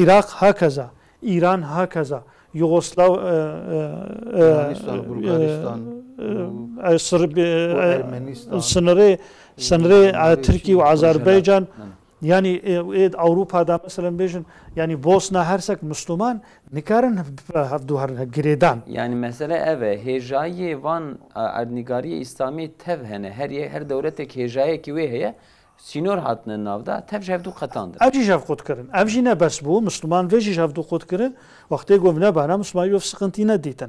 Iraq hakeza, Îran hakeza, Yugoslav, e, e, e, Yunanistan, e, Bulgaristan e, û, e, Sırbi-, û e, Ermenistan sınırı, û sınırı, e, Norveç Tirkiye û û Azerbaycan. Rojhela. Yanî, e, ê Ewropa da, meselen, bêjin, yanî Bosna Hersek Misliman nikarin hev-, hevdû herin girêdan. Yanî mesele ev e, hêjayiyê van, e, erdnîgariyê Îslamî tev hene. Her yê, her dewletek hêjayekî wê heye, sînor hatine nav da, tev ji hevdû qetandin. Ev jî ji hev qut kirin. Ev jî ne bes bû, Misliman vê jî ji hevdû qut kirin. Wextê ku nebana, Misliman yov sıkıntı nedîtin.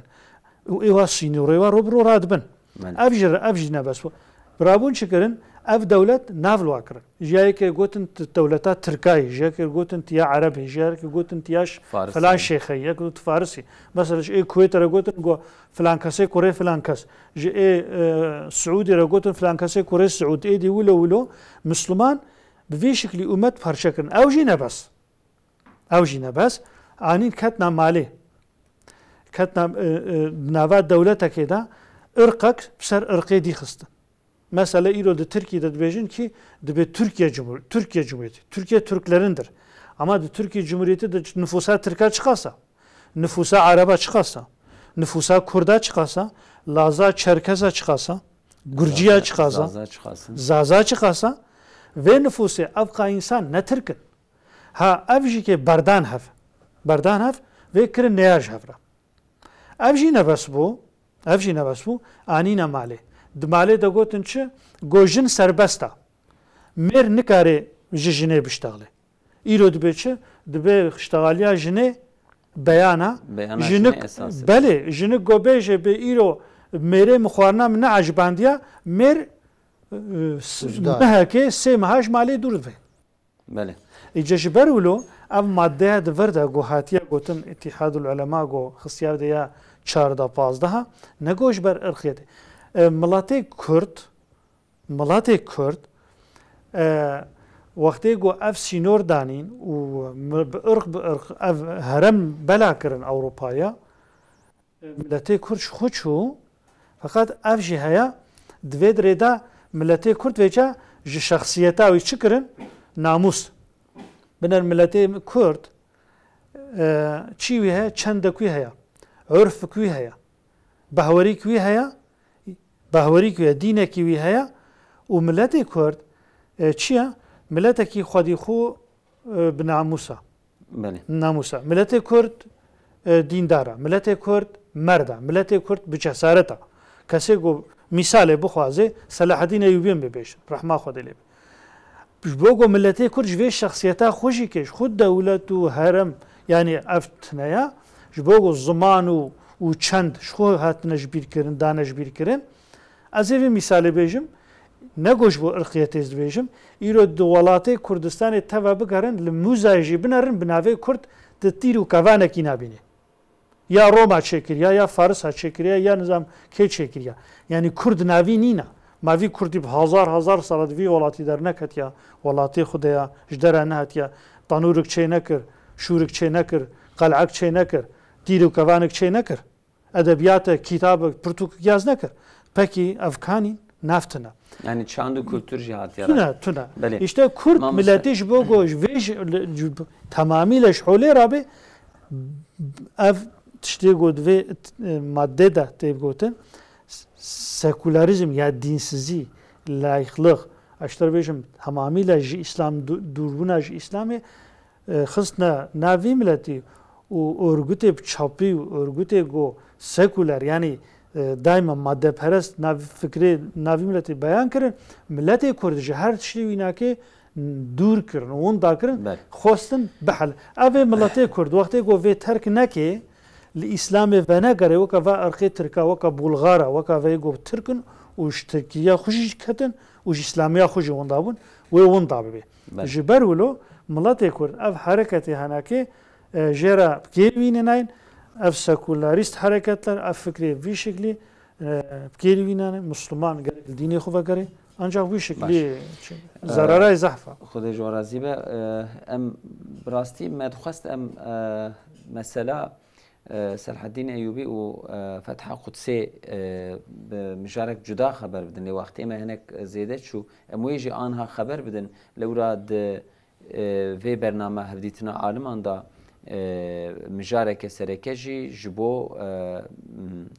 Û êwa sînorê wa ro bi ro radibin. Belê. Ev jî, ev jî ne bes bû. Birabûn çi kirin? Ev dewlet nav li wa kirin. Ji yekê gotin t-, dewleta Tirkayê, ji yekê gotin tiya Erebê, ji yekê gotin tiya ş-, Farisê. Filan şêxeyê, yek got Farisî. Mesela ji ê Kuwêtê re gotin, got filan kesê kurê filan kes. Ji ê, e, Siûdî re gotin filan kesê kurê Siûd. Êdî wilo wilo Misliman bi vî şiklî umet parçe kirin. Ew jî ne bes. Ew jî ne bes. Anîn ketna malê. Ketna, e, e, nava dewletekê de irqek bi ser irqê dî xistin. Mesela îro di Tirkî de dibêjin kî dibê Türkiye Cumhur-, Türkiye Cumhuriyeti. Türkiye Türklerindir. Ama di Türkiye Cumhuriyeti de nüfusa Tirka çiqasa? Nüfusa Araba çiqasa? Nüfusa Kurda çiqasa? Laza Çerkeza çiqasa? Gurciya Zaza, çiqasa? Zaza çiqasa? Zaza çiqasa? Vê nüfusê ev qa însan ne Tirk in. Ha, ev jî kê berdan hev. Berdan hev, vê kirin neyar ji hev re. Ev jî nebes bû. Ev jî nebes bû. Anîne malê. Di malê de gotin çi? Go jin serbest e. Mêr nikare ji jinê biştexlê. Îro dibe çi? Dibe ştexaliya jinê beyana. Beyana jinik, jinê esas e. Belê, jinik go bêje bê îro mêrê min xwarina min neecibandiya, mêr, e, s-, Wijdan. Mehekê sê meha ji malê dûr dibe. Belê. Îca ji ber wilo ev maddeya di vir de ku hatiye gotin Îtîhadul Ulema ku xistiya de ya çardeh pazdeh, ne ku ji ber irqiyetê. E, miletê Kurd, miletê Kurd, e, wextê ku ev sînor danîn û mi-, bi irq bi irq ev herem bela kirin Ewropaya, Miletê Kurd ji xwe çû, feqet ev jî heye, di vê dirê de miletê Kurd vêca ji şexsiyeta wî çi kirin? Namûs. Biner miletê Kurd, e, çî wî heye, çendek wî heye, urfik wî heye, behwerîk wî heye, behwerîk wî heye, dînekî wî heye û miletê Kurd, e, çi ye? Miletekî xwedî xwe e, bi namûsa. Belê. Namûsa. Miletê Kurd, e, dîndar e. Miletê Kurd merd e. Miletê Kurd bi cesaret e. Kesê ku mîsalê bixwazê, Selahedîn Eyyûbiyê bibêjin. Rehma Xwedê lê be. Ji bo ku miletê Kurd ji vê şexsiyeta xwe jî ke ji xwe dewlet û herem, yanî ev tune ya, ji bo ku ziman û, û çend ji xwe hatine ji bîr kirin, dane ji bîr kirin. Ez ê vê mîsalê bêjim, ne ku ji bo irqiyetê ez dibêjim, îro di welatê Kurdistanê teva bigerin, li mûzayê jî binerin, bi navê Kurd di tîr û kevanekî nabînî. Ya Roma çêkiriya, ya Farisa çêkiriya, ya nizam kê çêkiriya. Yanî Kurd navî nîna. Ma vî Kurdî bi hazar hazar sala di vî welatî derneketiya, welatê xwe de ya, ji dera nehatiya, tanûrik çê nekir, şûrik çê nekir, qelek çê nekir, tîr û kevanik çê nekir. Edebiyate, kitabe, pirtûk yaz nekir. Pekî ev kanîn naftina. Yani çand û kultur jî hatiye. Tune, tune. Belê. İşte Kurd Mamoste. Milletî ji bo ku ji vê ji, li, ji, temamî le ji holê rabe, ev tiştê ku di vê, e, madde de tê gotin, s-, sekularizm ya dînsizî, layıklık, ez ji te re bêjim, temamî le ji Îslam, dû-, dûrbûna ji Îslamê, e, xistine nav vî miletî û örgütê bi çapî û örgütê ku sekuler, yanî, e, daima maddeperest nav fikrê nav vî miletî beyan kirin, miletê Kurd ji her tiştê wînakê dûr kirin û winda kirin, Belê. Xwestin bihel. Ev ê miletê Kurd wextê ku vê terk neke, li Îslamê venegere, weke va irqê Tirka, weke Bulgara, weke vê ku Tirk in û ji Tirkiya xwe jî ketin û ji Îslamiya xwe jî winda bûn, wê winda bibe. Belê. Ji ber wilo miletê Kurd ev hereketê henekê, e, jê re bi kêr wîne nayên, ev sekularîst hereketler, ev fikrê vî şiklî, e, bi kêr wîne nayên, Misliman gerek li dînê xwe vegere, ancak vî şiklî Baş. çi-, E, zerarayê zehf e. Xwedê ji we razî be. E, em bi rastî me dixwest em, e, mesela, e, Selhedîn Eyûbî û, e, Fetha Qudsê, e, bi mijarek cuda xeber bidin. Lê wextê me hinek zêde çû. Em wê jî anha xeber bidin. Lewra di, e, vê bername Hevdîtina Aliman de, e, mijareke sereke jî ji bo, e, m,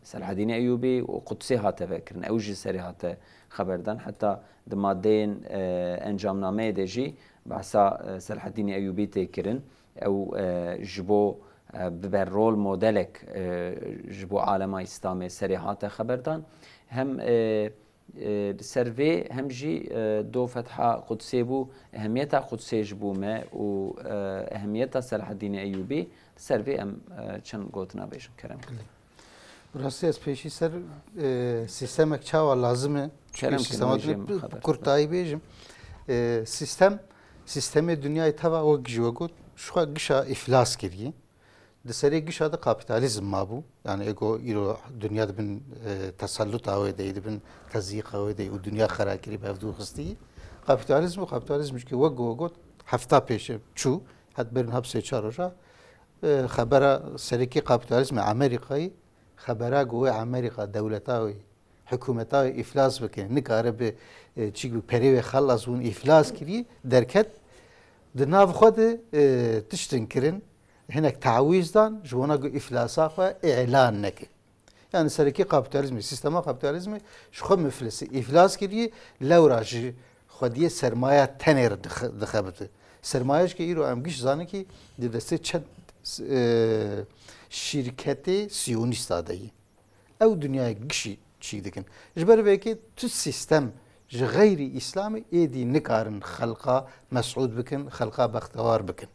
Selhedînê Eyûbî û Qudsê hate vekirin. Ew jî serê hate xeberdan. Heta di madeyên, e, encamnameyê de jî behsa, e, Selhedînê Eyûbî tê kirin. Ew, e, ji bo, e, bibe rol modelek, e, ji bo alema Îslamê serê hate xeberdan. Hem, e, e, li ser vê hem jî, e, do Fetha Qudsê bû, ehemiyeta Qudsê ji bo me û, e, ehemiyeta Selahedînê Eyûbî, li ser vê em, e, çend gotina bêjin. Kerem. Bi rastî ez pêşî ser, e, sîstemek çawa lazim e? Çünkü Kerem, sîstema kerem, bi jim xeber. Kurtayî bêjim. E, sîstem, sîstemê dinyayê teva wek ji we got, ji xwe gişa îflas kiriye. Di serê gişa de kapîtalîzm mabû. Yani ego îro dinya di bin, e, teselluta wê de, di bin tezîqa wê de û dinya xera kirî bi hevdû xistî. Kapîtalîzm û kapîtalîzm jî wek we got hefta pêşe çû, het berin hep sê çar roja, e, xebera serekî kapîtalîzmê Amerîkayî, xebera ku wê Amerîka dewleta wê, hikûmeta wê îflas bike, nikare bi, e, çîk bi perê wê xelas bûn îflas kirî, derket di nav xwe de, e, tiştin kirin, hinek tawîz dan, ji wana ku îflasa xwe îlan neke. Yani serekî kapîtalîzmê, sîstema kapîtalîzmê ji xwe miflisî, îflas kirî, lewra ji xwediyê sermaya tenê re dixe-, dixebite. Sermaye jî ke îro em giş zanikî di destê çend, e, şîrketê siyonîsta de yî. Ew dinyayê gişî çîk dikin. Ji ber vê yekê tu sîstem ji xeyrî Îslamê êdî nikarin xelqa mesûd bikin, xelqa bextewar bikin.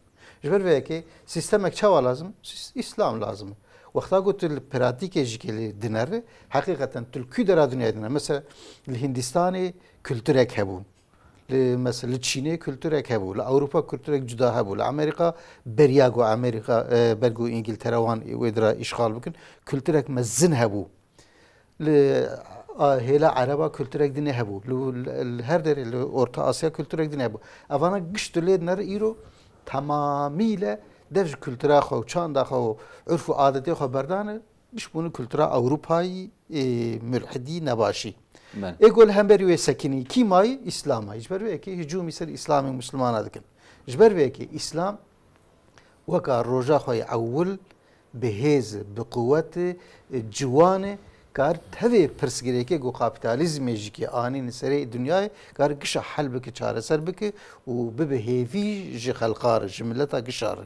Ji ber vê yekê sîstemek çawa lazim? Sîs-, Îslam lazim e. Wexta ku tu li pratîkê jî kelê dinere, heqîqeten tu li kû dera dinyayê dinere. Mesela li Hindistanê kulturek hebû. Li, mesela li Çînê kulturek hebû, li Ewropa kulturek cuda hebû, li Amerîka beriya ku Amerîka, e, ber ku Îngiltere wan wê dira îşxal bikin, kulturek mezin hebû. Li, a, hêla Ereba kulturek dinê hebû. Li, li, li her derê, li Orta Asya kulturek dinê hebû. Evana giş tu lê dinere îro temamîle dev ji kultura xwe û çanda xwe û urf û adetê xwe berdane. Giş bûne kultura Ewropayî, ê, mulhidî, nebaşî. Belê. Ê ku li hemberî wê sekinî, kî mayî? Îslam mayî. Ji ber wê yekê hicûmî ser Îslamê û Mislimana dikin. Ji ber vê yekê Îslam weka roja xwe yê ewil bi hêz e, bi quwet e, e, ciwan e, kar tevê pirsgirêkê ku kapîtalîzmê jî kê anîn serê dinyayê, kar gişa hel bike, çareser bike û bibe hêvî ji xelqa re, ji mileta gişa re.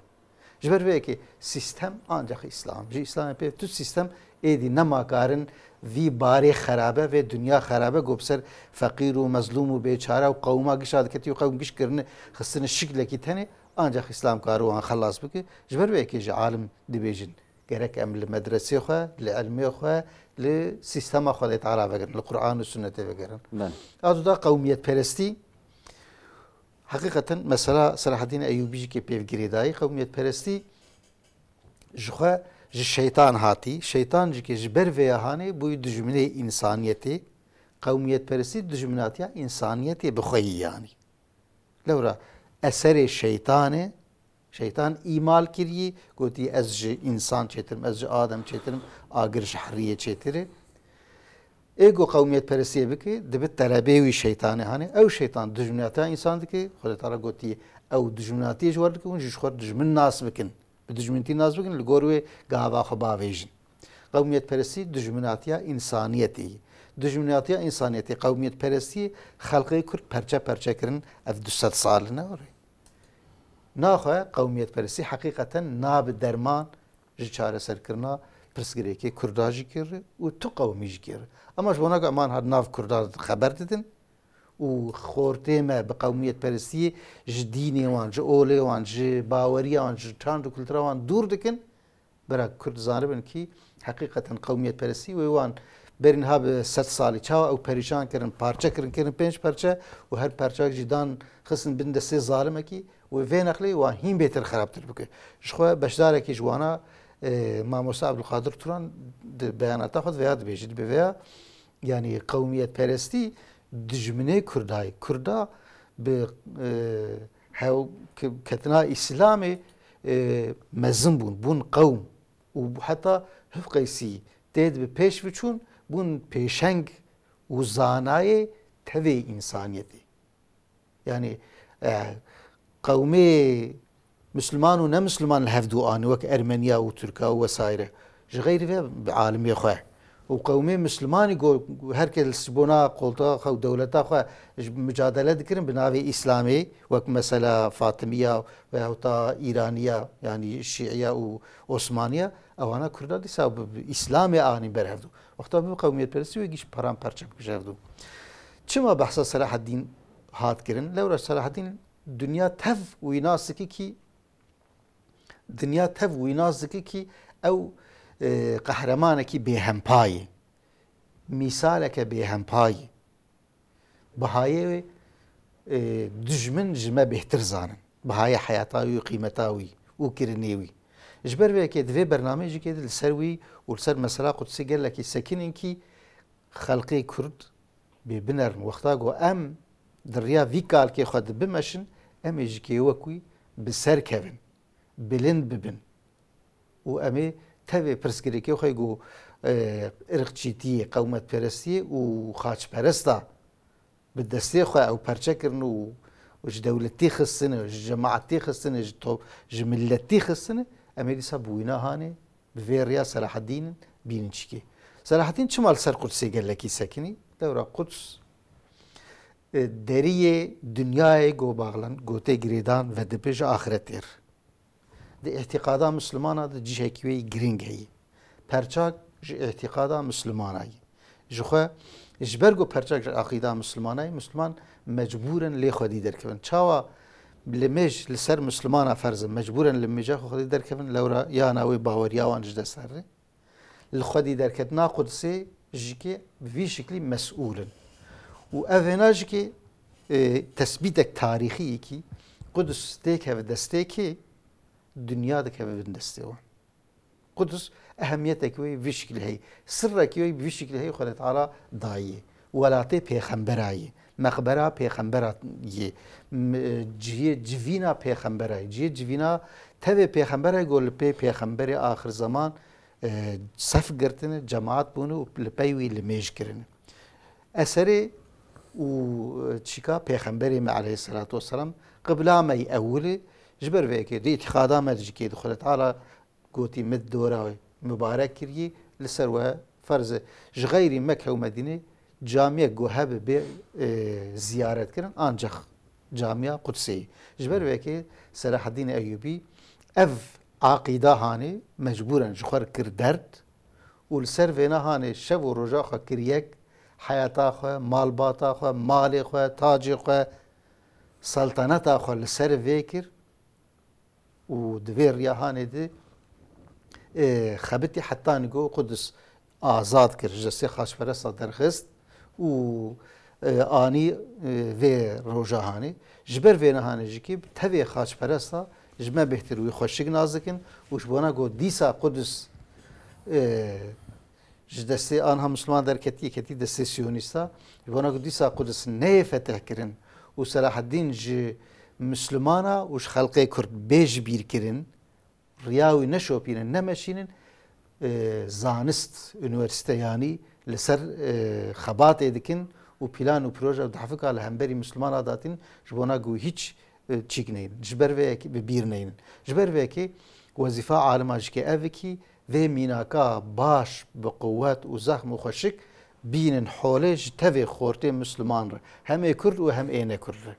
Ji ber vê yekê sîstem ancax Îslam. Ji Îslamê pê tu sîstem Êdî nema karin vî barê xerabe, vê dinya xerabe, ku bi ser feqîr û mezlûm û bêçare û qewma gişa diketî û qewm giş kirine, xistine şiklekî tenê, ancax Îslam kare wan xelas bike. Ji ber vê yekê jî alim dibêjin, gerek em li medresê xwe, li ilmê xwe, li sîstema Xwedê Teala vegerin, li Qur'an û Sunnetê vegerin. Belê. A du da qewmiyetperestî, heqîqeten mesela Selahaddîn Eyûbî jî kê pêv girêdayî, qewmiyetperestî ji xwe ji şeytan hatî. Şeytan jî kê ji ber vêya hanê bûyî dijminê însaniyetê. Qewmiyetperestî dijminatiya însaniyetê bi xwe yî yanî. Lewra eserê şeytanê, şeytan îmal kirî, gotî, "Ez ji însan çêtir im, ez ji Adem çêtir im, agir ji heriyê çêtir e." Ê ku qewmiyetperestiyê bike, dibe telebê wî şeytanê hanê. Ew şeytan dijminatiya însan dike, Xwedê Teala gotî, "Ew dijminatiyê ji we dike, hûn jî ji xwe dijmin nas bikin." Bi dijmintî nas bikin, li gor wê gava xwe bavêjin. Qewmiyetperestî dijminatiya însaniyetê ye. Dijminatiya însaniyetê, qewmiyetperestiyê xelqê Kurd perçe perçe kirin, ev du sed sal ne orê. Naxwe qewmiyetperestî heqîqeten nabe derman ji çareserkirina pirsgirêkê Kurda jî kir û tu qewmî jî kir. Ema ji bona ku eman hat nav Kurda xeber didin û xortê me bi qewmiyetperestiyê ji dînê wan, ji olê wan, ji baweriya wan, ji çand û kultura wan dûr dikin, bira Kurd zanibin kî heqîqeten qewmiyetperestî wê wan berî niha bi sed salî çawa ew perîşan kirin, parçe kirin, kirin pênc perçe û her perçeyek jî dan xistin bin destê zalimekî û vê nexlê wan hîn bêtir xerabtir bike. Ji xwe beşdarekî ji wana, e, Mamoste Abdulkadir Turan di beyanata xwe de vêya dibêje, dibe vêya, yanî qewmiyetperestî dijminê Kurda ye. Kurda bi, e, hew-, ke-, ketina Îslamê, e, mezin bûn, bûn qewm û heta hivqeysî tê di bi pêş biçûn, bûn pêşeng û zanayê tevê însaniyetê. Yanî, e, qewmê Misliman û nemisliman li hevdû anî, wek Ermeniya û Tirka û wesaire. Ji xeyrî vê bi alimê xwe. Û qewmê Mislimanî go her kes ji bona qoltuxa xwe û dewleta xwe ji micadele dikirin bi navê Îslamê, wek mesela Fatimiya veyahût da Îraniya, yanî Şîiya û Osmaniya, ewana Kurda dîsa bi, bi Îslamê anî ber hevdû. Wexta bi qewmiyetperestî wê giş paramparçe bike ji hevdû. Çima behsa Selahaddîn hat kirin? Lewra Selahaddîn dinya tev wî nas dike kî, dinya tev wî nas dike kî ew, e, qehremanekî bêhempa ye. Mîsaleke bêhempa ye. Bihayê wê, e, dijmin ji me bêhtir zanin. Bihayê heyata wî û qîmeta wî û kirinê wî. Ji ber vê yekê di vê bernameyê jî kê di li ser wî û li ser mesela Qudsê gelekî sekinin kî xelkê Kurd bê binerin. Wexta ku em di riya vî kalkê xwe de bimeşin, em ê ji kê wek wî bi ser kevin, bilind bibin. Û em ê tevê pirsgirêkê xwe ku, e, irqçîtiyê, qewmetperestiyê û xaçperesta bi destê xwe ew perçe kirin û, û ji dewletî xistine, ji cemaetî xistine, ji to-, ji miletî xistine, em ê dîsa bi wîna hanê, bi vê riya Selahaddîn bînin çikê. Selahaddîn çima li ser Qudsê gelekî sekinî? Lewra Quds, e, deriyê dinyayê go baxlan, go tê girêdan vedibe ji axiretê re. Di îtîqada Mislimana de cihekî wê yî giring heye. Perçak ji îtîqada Mislimana ye. Ji xwe, ji ber ku perçak ji aqîda Mislimana ye, Misliman mecbûr in lê xwedî derkevin. Çawa limêj li ser Mislimana ferz e, mecbûr in limêja xwe xwedî derkevin, lewra yana wê baweriya wan ji dest here. Li xwedî derketina Qudsê jî kê bi vî şiklî mesûl in. Û ev hêna jî kê, e, tesbîtek tarîxî yekî Quds têkeve destê kê, dinya dikeve bin destê wan. Quds ehemiyetek wê vî şiklî heye. Sirrek wê vî şiklî heye Xwedê Teala dayî. Welatê pêxembera ye. Meqbera pêxembera ye. M-, cihê civîna pêxembera ye. Cihê civîna tevê pêxembera ye, go li pê pêxemberê axir zeman, e, sef girtine, cemaat bûne û li pey wî limêj kirine. Eserê û çika pêxemberê me aleyhisselatu vesselam, qibla me yî ewil e, ji ber vê yekê di îtîqada me de jî kê di Xwedê Teala gotî min dora wê mibarek kirî, li ser we ferz e. Ji xeyrî Mekke û Medînê camiyek ku hebe bê, e, ziyaret kirin, ancax camiya Qudsê ye. Ji ber vê yekê Selahaddîn Eyûbî ev aqîda hanê mecbûren ji xwe re kir derd Û li ser vêna hanê şev û roja xwe kir yek, heyata xwe, malbata xwe, malê xwe, tacê xwe, selteneta xwe li ser vê kir û di vê riya hanê de, e, xebitî heta nigo Qudus azad kir, ji destê xaçperesta derxist û, e, anî, e, vê roja hanê. Ji ber vê nehanê jî kî tevê xaçperesta ji me bêhtir wî xweşik nas dikin û ji bona ku dîsa Qudus, e, ji destê anha Misliman derketiye, ketî destê Siyonîsta, ji bona ku dîsa Qudus neyê fetih kirin û Selaheddîn ji Mislimana û ji xelqê Kurd bê ji bîr kirin, riya wî neşopînin, nemeşînin, e, zanist, unîversîte yanî li ser, e, xebatê dikin û plan û proje û dehfika li hemberî Mislimana datin, ji bona ku hîç, e, çîk neynin. Ji ber vê yekê bi bîr neynin. Ji ber vê yekê wezîfa alima jikê ev kî vê mînaka baş bi quwet û zexm û xweşik bînin holê ji tevê xortê Misliman re. Hem ê Kurd û hem ê ne Kurd re.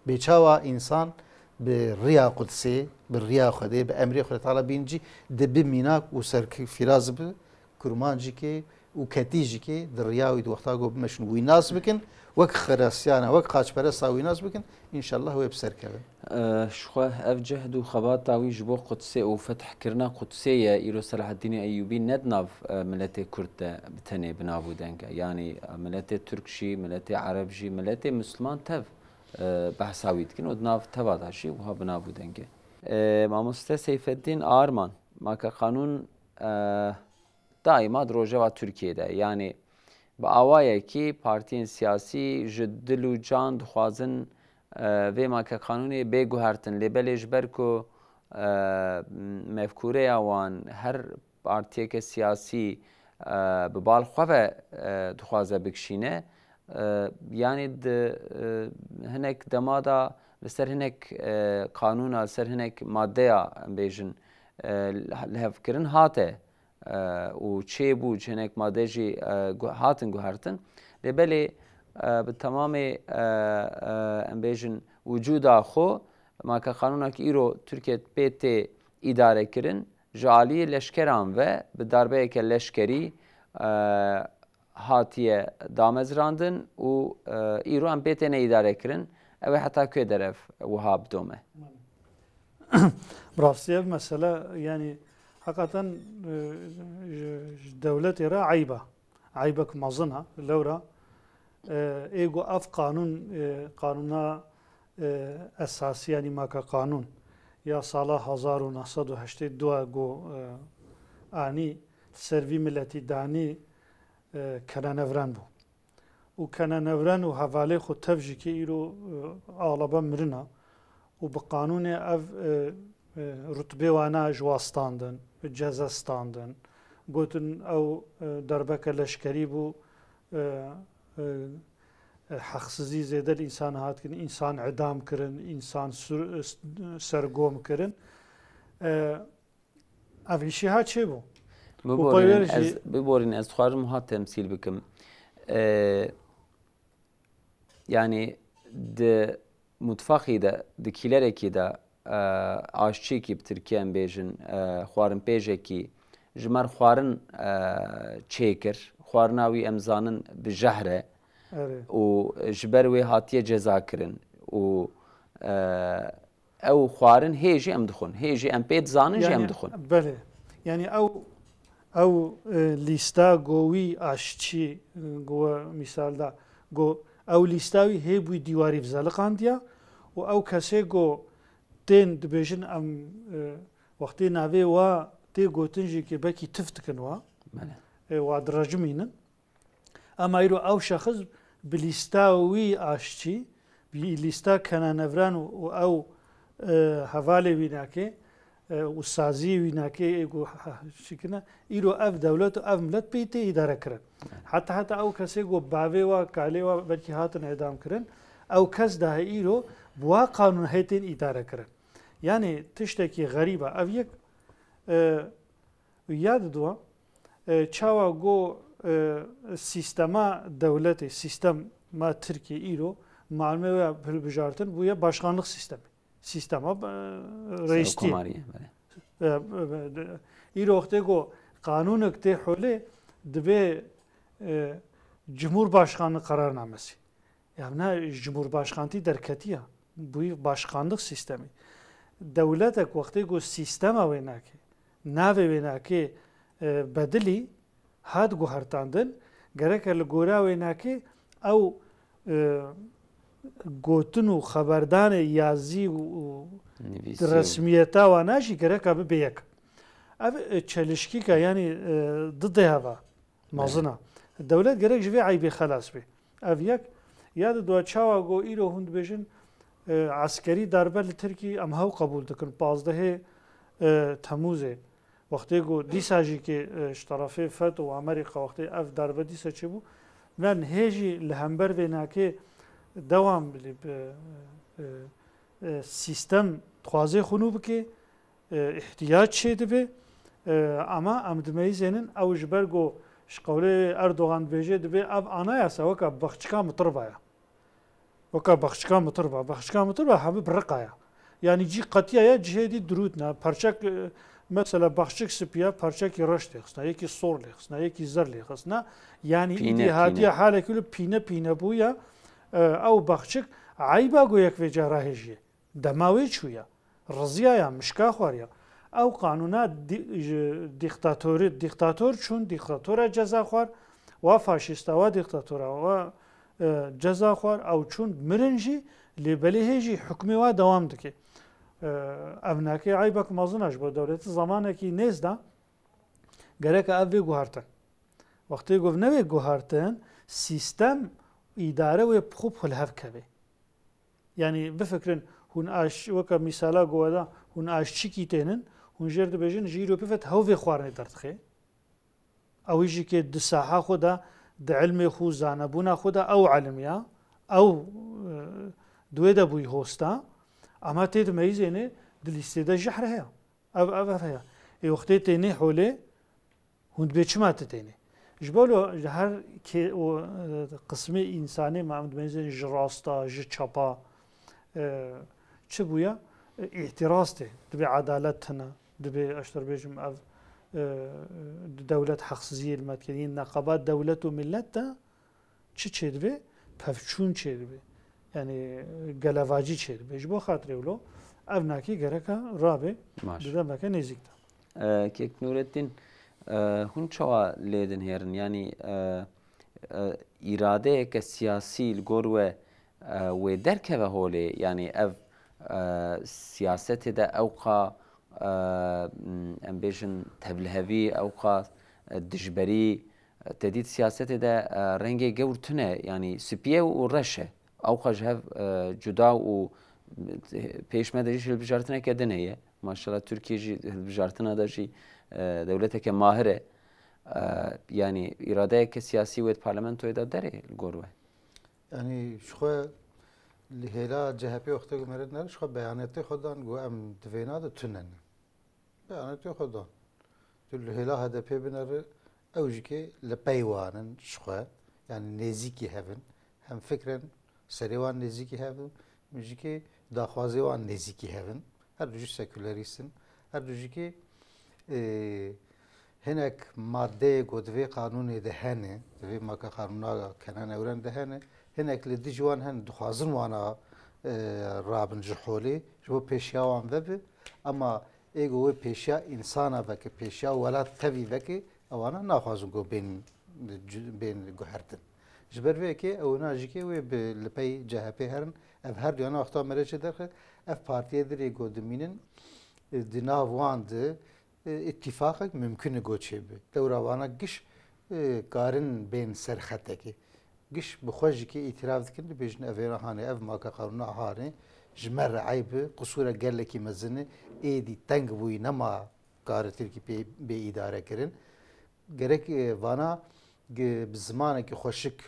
Bê çawa însan bi riya Qudsê, bi riya Xwedê, bi emrê Xwedê Teala bîn cî, di bi mînak û serfîraz bi kurmancîkê û ketî jî kê di riya wî di wexta ku bimeşin wî nas bikin, wek xerasiyana, wek xaçperesta wî nas bikin, înşallah wê bi ser kevin. E, ji xwe ev cehd û xebata wî ji bo Qudsê û fethkirina Qudsê ye, îro Selaheddînê Eyyûbî ne di nav, e, miletê Kurd de bi tenê bi nav û deng e. Yanî, e, miletê Tirk jî, miletê Ereb jî, miletê Misliman tev e, behsa wî dikin û di nav teva de jî wiha bi nav û deng e. E, mamoste Seyfeddîn Arman, Maka Qanûn, e, daîma di rojeva Tirkiyê de, yanî bi awayekî partiyên siyasî ji dil û can dixwazin, e, vê Maka Qanûnê bê guhertin. Lê belê ji ber ku, e, mefkûreya wan her partiyeke siyasî, e, bi bal xwe ve, e, dixwaze bikişîne. E, yanî di, e, hinek dema de li ser hinek, e, qanûna, li ser hinek maddeya, em bêjin, e, lihevkirin hate, e, û çêbû, ji hinek madde jî, e, gu-, hatin guhertin. Lê belê, e, bi temamê, e, e, em bêjin wicûda xwe, Maka qanûna ku îro Tirkiye pê tê îdarekirin, ji aliyê leşkeran ve bi darbeyeke leşkerî, e, hatiye damezrandin û, e, îro em pê têne îdarekirin. Ew ê heta ku derev wiha bidome? Bi rastî ev mesele, yanî heqeten, e, ji, ji dewletê re eyb e. Eybek mezin e. Lewra, e, ê ku ev qanûn, e, qanûna, e, esasî, yanî Maka Qanûn ya sala hezar û neh sed û heştê û du go, e, anî, li ser vî miletî danî, e, kenenevren bû. Û kenenevren û hevalê xwe tev jî kê îro, e, axlaba mirina û bi qanûnê ev, e, e, rutbê wana ji wa standin, ceze standin. Gotin ew, e, derbeke leşkerî bû, e, e, e, heqsizî zêde li însan hat kirin, însan idam kirin, însan sur-, s-, sergom kirin. E, Ev îşî ha çêbû. Û Biborînin, peywer jî ez, biborînin, ez dixwazim wiha temsîl bikim. E, yanî di mutfaxî de, di kîlerekî de, e, aşçîkî bi tirkî em bêjin, e, xwarinpêjekî ji me re xwarin, e, çêkir. Xwarina wî em zanin bi jehr e. Erê. Û ji ber wê hatiye cezakirin. Û, e, ew xwarin hê jî em dixwin. Hê jî em pê dizanin jî em Yanî, dixwin. Belê. Yanî ew, ew, e, lîsta go wî aşçî, e, go we mîsal da, go ew lîsta wî hê bûyî dîwarî vizeliqandiya û ew kesê go tên dibêjin em, e, wextê navê wa tê gotin jî ki bekî tif dikin wa. Belê. E, wa direjimînin. Ema îro ew şexis bi lîsta wî aşçî, bi lîsta kenanevran û, û ew, e, hevalê wî nake, e, û saziyê wî nake, ê ku ha-, ha-, çikine, îro ev dewlet û ev milet pê tê îdare kirin. Heta, heta ew kesê ku bavê wa, kalê wa belkî hatin îdam kirin, ew kes dahi îro bi wa qanûn hê tên îdare kirin. Yanî tiştekî xerîb e. Ev yek, e, Ya diduwa, e, çawa go, e, sîstema dewletê, sîstema Tirkiyê îro, malumê wê hilbijartin bûye başkanlık sîstemê. Sîstema, e, reîstiyê. Serokkomariyê, belê. E, e, e, îro wextê go Qanûnek tê holê dibê, e, Cumhurbaşkanlığı kararnamesi. Ya na ji Cumhurbaşkantî derketiya. Bûyî başkanlık sistemî. Dewletek wextê ku sîstema wê nake, navê wê nake, e, bedilî, hat guhertandin, gereke li gora wê nake ew, e, gotin û xeberdanê yazî û, û Nivîsî û resmiyeta wana jî gereka bibe yek. Ev, e, çelişkîka, yanî, e, didê heva mezin a. Dewlet gerek ji vê eybê xelas be. Ev yek. Ya di dua çawa go îro hûn dibêjin, e, eskerî darbe li Tirkî em hew qebûl dikin. Pazdehê, e, Temûzê. Wextê ku dîsa jî kê, e, ji terefê FETÖ û Amerîka wextê ev darbe dîsa çêbû, nan hê jî li hember vê nakê dewam bilî bi, e, e, sîstem dixwazê xwe nû bike, e, îhtiyac çêdibe, e, ama em dimeyizênin ew ji ber ku ji qewlê Erdogan dibêje dibê ev anayasa weka bexçika mitirba ya. Weka baxçika mitirba, baxçika mitirba hemî bi riqa ya. Yanî cî qetiya ya, cihê dî dirût ne. Parçek, e, mesela baxçik sipî ya, parçekî reş lê xistina, yekî sor lê xistina, yekî zer lê xistina. Yanî Pîne, îdî hatiye pîne. Halekî wilo pîne pîne bûye. E, ew baxçik eyba go yek vê cara hêjiye. Dema wê çûye. Riziya ya, mişka xwariya. Ew qanûna dî-, ji dîktatorî, dîktator çûn, dîktatora ceza xwar, wa faşîsta, wa dîktatora, wa, e, ceza xwar, ew çûn mirin jî, lê belê hê jî hukmê wa dewam dike. E, ev nake eybek mezin e ji bo dewletî zemanekî nêz de gereke ev vê guhertin. Wextê ku ne vê guhertin, sîstem, îdare wê bi xwe bi xwe li hev keve. Yanî bifikirin, hûn aş-, weke mîsala ku we da, hûn aşçikî tênin, hûn jêr dibêjin, ji îro pê ve hew vê xwarinê derdixe. Ew jî kê di saha xwe de, di ilmê xwe, zanebûna xwe de ew elim ya, ew, e, di wê de bûyî hosta, ama tê dimeyizêne, di lîstê de jehr heye. Ev, ev, ev heye. Ê wextê tênê holê, Hûn dibê çima tu tênê? Ji bo lo ji her kê û, e, qismê însanê me em dibêjin ji rasta, ji çapa, e, çi bûye? E, îtiraz tê. Dibê edalet tune. Dibê ez ji te re bêjim ev, e, dewlet heqsiziyê li me dike. Yên neqeba dewlet û millet de Çi çêdibe? Pevçûn çêdibe. Yanî gelevacî çêdibe. Ji bo xatirê wilo ev nakê gereka rabe Baş. Di demeke nêzîk de. E, Kek Nûreddîn, e, hûn çawa lê dinêrin? Yanî, e, e, îradeyeke siyasî li gor we, e, wê derkeve holê? Yanî ev, e, siyasetê de ewqa, e, em bêjin tevlihevî, ewqa, e, dijberî, Te dît siyasetê de, e, rengê gewr tune, yanî spî ye û reş e. Ewqas ji hev, e, cuda û, e, pêş me de jî hilbijartineke din heye. Maşallah Tirkiye jî hilbijartina de jî, e, dewleteke mahir e. E, yanî îradeyeke siyasî wê di parlamentoyê de derê li gor we? Yanî ji xwe li hêla C H P wextê ku meriv nere, ji xwe beyanetê xwe dan, got, em di vêna de tune ne. Beyanetê xwe dan. Tu li hêla H D P binere, ew jî kê li pey wan in ji xwe, yanî nêzîkî hev in. Hem fikren serê wan nêzîkî hev in, hem jî kê daxwazê wan nêzîkî hev in. Her du jî sekulerîst in. Her du jî kê, e, hinek madeyê ku di vê qanûnê de hene, di vê maka qanûna Kenan Ewren de hene, hinek li dijî wan hene, dixwazin wana, e, rabin ji holê, ji bo pêşiya wan vebe. Ema ê ku wê pêşiya însana veke, pêşiya welat tevî veke, ewana naxwazin ku bên, bên guhertin. Ji ber vê yekê ew na jî kê wê bi li pey C H P herin, ev her duyana wexta mere çi derxe, ev partiyê dirê ku dimînin, e, di nav wan de, e, îtîfaqek mimkun e ku çêbe. Dewra vana giş, e, karin bên ser xetekê. Giş bi xwe jî kê îtiraf dikin, dibêjin, ev ê hanê, ev maka qanûna hanê, ji me re eyb e, qisûrek gelekî mezin e, êdî teng bûyî, nema kare Tirkî pê bê îdare kirin. Gerek, e, vana, ge-, bi zimanekî xweşik,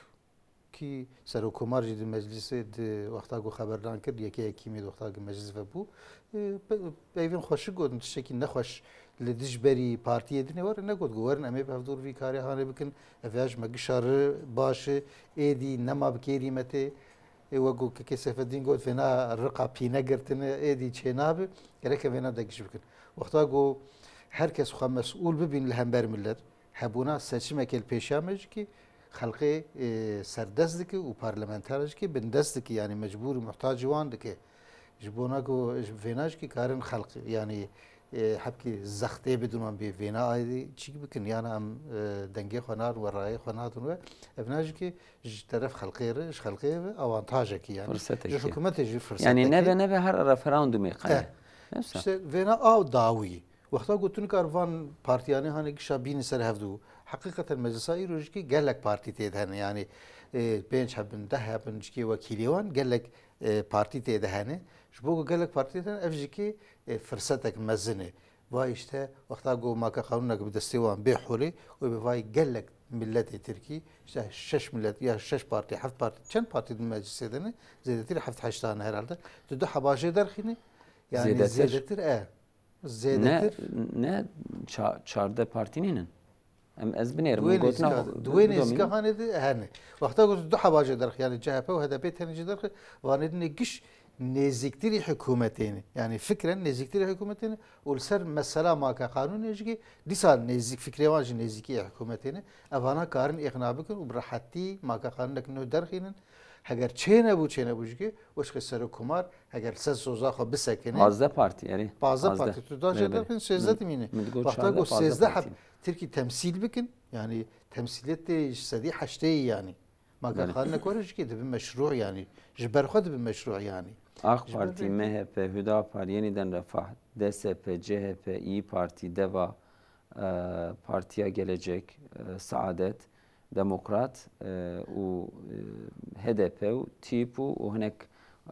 kî Serokkomar jî di meclisê, di wexta ku xeberdan kir, yekê Ekîmê di wexta ku meclis vebû, e, pe-, peyvên xweşik gotin, tiştekî nexweş li dijberî partiyê dinê were negot, got, werin em ê bi hevdûr vî karê hanê bikin, ev ya ji me gişa re baş e, êdî nema bi kêrî me tê. Ê wek ku Kekê Seyfeddîn got, vêna riqa pîne girtine, êdî çênabe, gereke vêna de giş bikin. Wexta ku her kes xwe mesûl bibîn li hember milet, hebûna seçimekê li pêşiya me jî kî xelkê, e, serdest dike û parlamenter jî kî bindest dike, yanî mecbûr û muhtac wan dike. Ji bona ku ji vêna jî kî karin xelk, yanî, e, hebkî zextê bidin wan bê vêna aydî çîk bikin, yana em, e, dengê xwe nadin we, rayê xwe nadin we. Evna jî kî ji teref xelkê re, ji xelkê ve awantajekî, yanî. Fursetekî. Ji hikûmetê jî fursetekî. Yanî nebe nebe her referandumê qey. Eh. Nefsa. İşte vêna a dawî. Wexta ku tu nikar van partiyanê hanê gişa bînî ser hevdû. Heqîqeten meclisa îro jî kî gelek partî tê de hene. Yanî, e, pênc hebin, deh hebin, jî kî wekîlê wan gelek, e, partî tê de hene. Ji bo ku gelek partî tê de hene, ev jî kî, e, firsetek mezin e. Vay işte, wexta ku maka qanûnek bi destê wan bê holê, wê bi vay gelek miletê Tirkî, işte şeş milet ya şeş partî, heft partî, çend partî di meclisê de ne? Zêdetirî heft heşt tane herhalde. Tu du heba jê derxînî, yanî zêdetir, zêdetir e. Zêdetir. Ne, ne ça-, çardeh partî nînin. Em ez binêrim, Duê min gotina nêzîka, xwe duê bidomînim. Nêzîka hanê de hene. Wexta ku du heba jê derxî, yanî C H P û H D P tenê jê derxî, vanê dinê giş nêzîktirî hikûmetê ne. Yanî fikren nêzîktirî hikûmetê ne û li ser mesela maka qanûnê jî kî dîsa nêzîk, fikrê wan jî nêzîkî hikûmetê ne. Evana karin îqna bikin û bi rehetî maka qanûnek nû derxînin. Heger çênebû, çênebû jî kî weşxê serokkomar heger li ser soza xwe bisekine. Pazdeh partî, erê. Pazdeh Pazdeh. Partî, tu da jê Belê, belê. Derxîn, sêzdeh Min, dimîne. Min digot Wexta çardeh, ku pazdeh sêzdeh heb partî. Tirkî temsîl bikin, yanî temsîliyetê ji sedî heştê yanî. Maka Belê. Xanine kore jî kî dibi meşrû yanî. Ji ber xwe dibi meşrû yanî. AK Ji ber Partî, vê M H P, Hüdapar, Yeniden Refah, D S P, C H P, İYİ Parti, DEVA, e, Partiya Gelecek, e, Saadet, Demokrat, e, û, e, H D P û TÎP û, û hinek,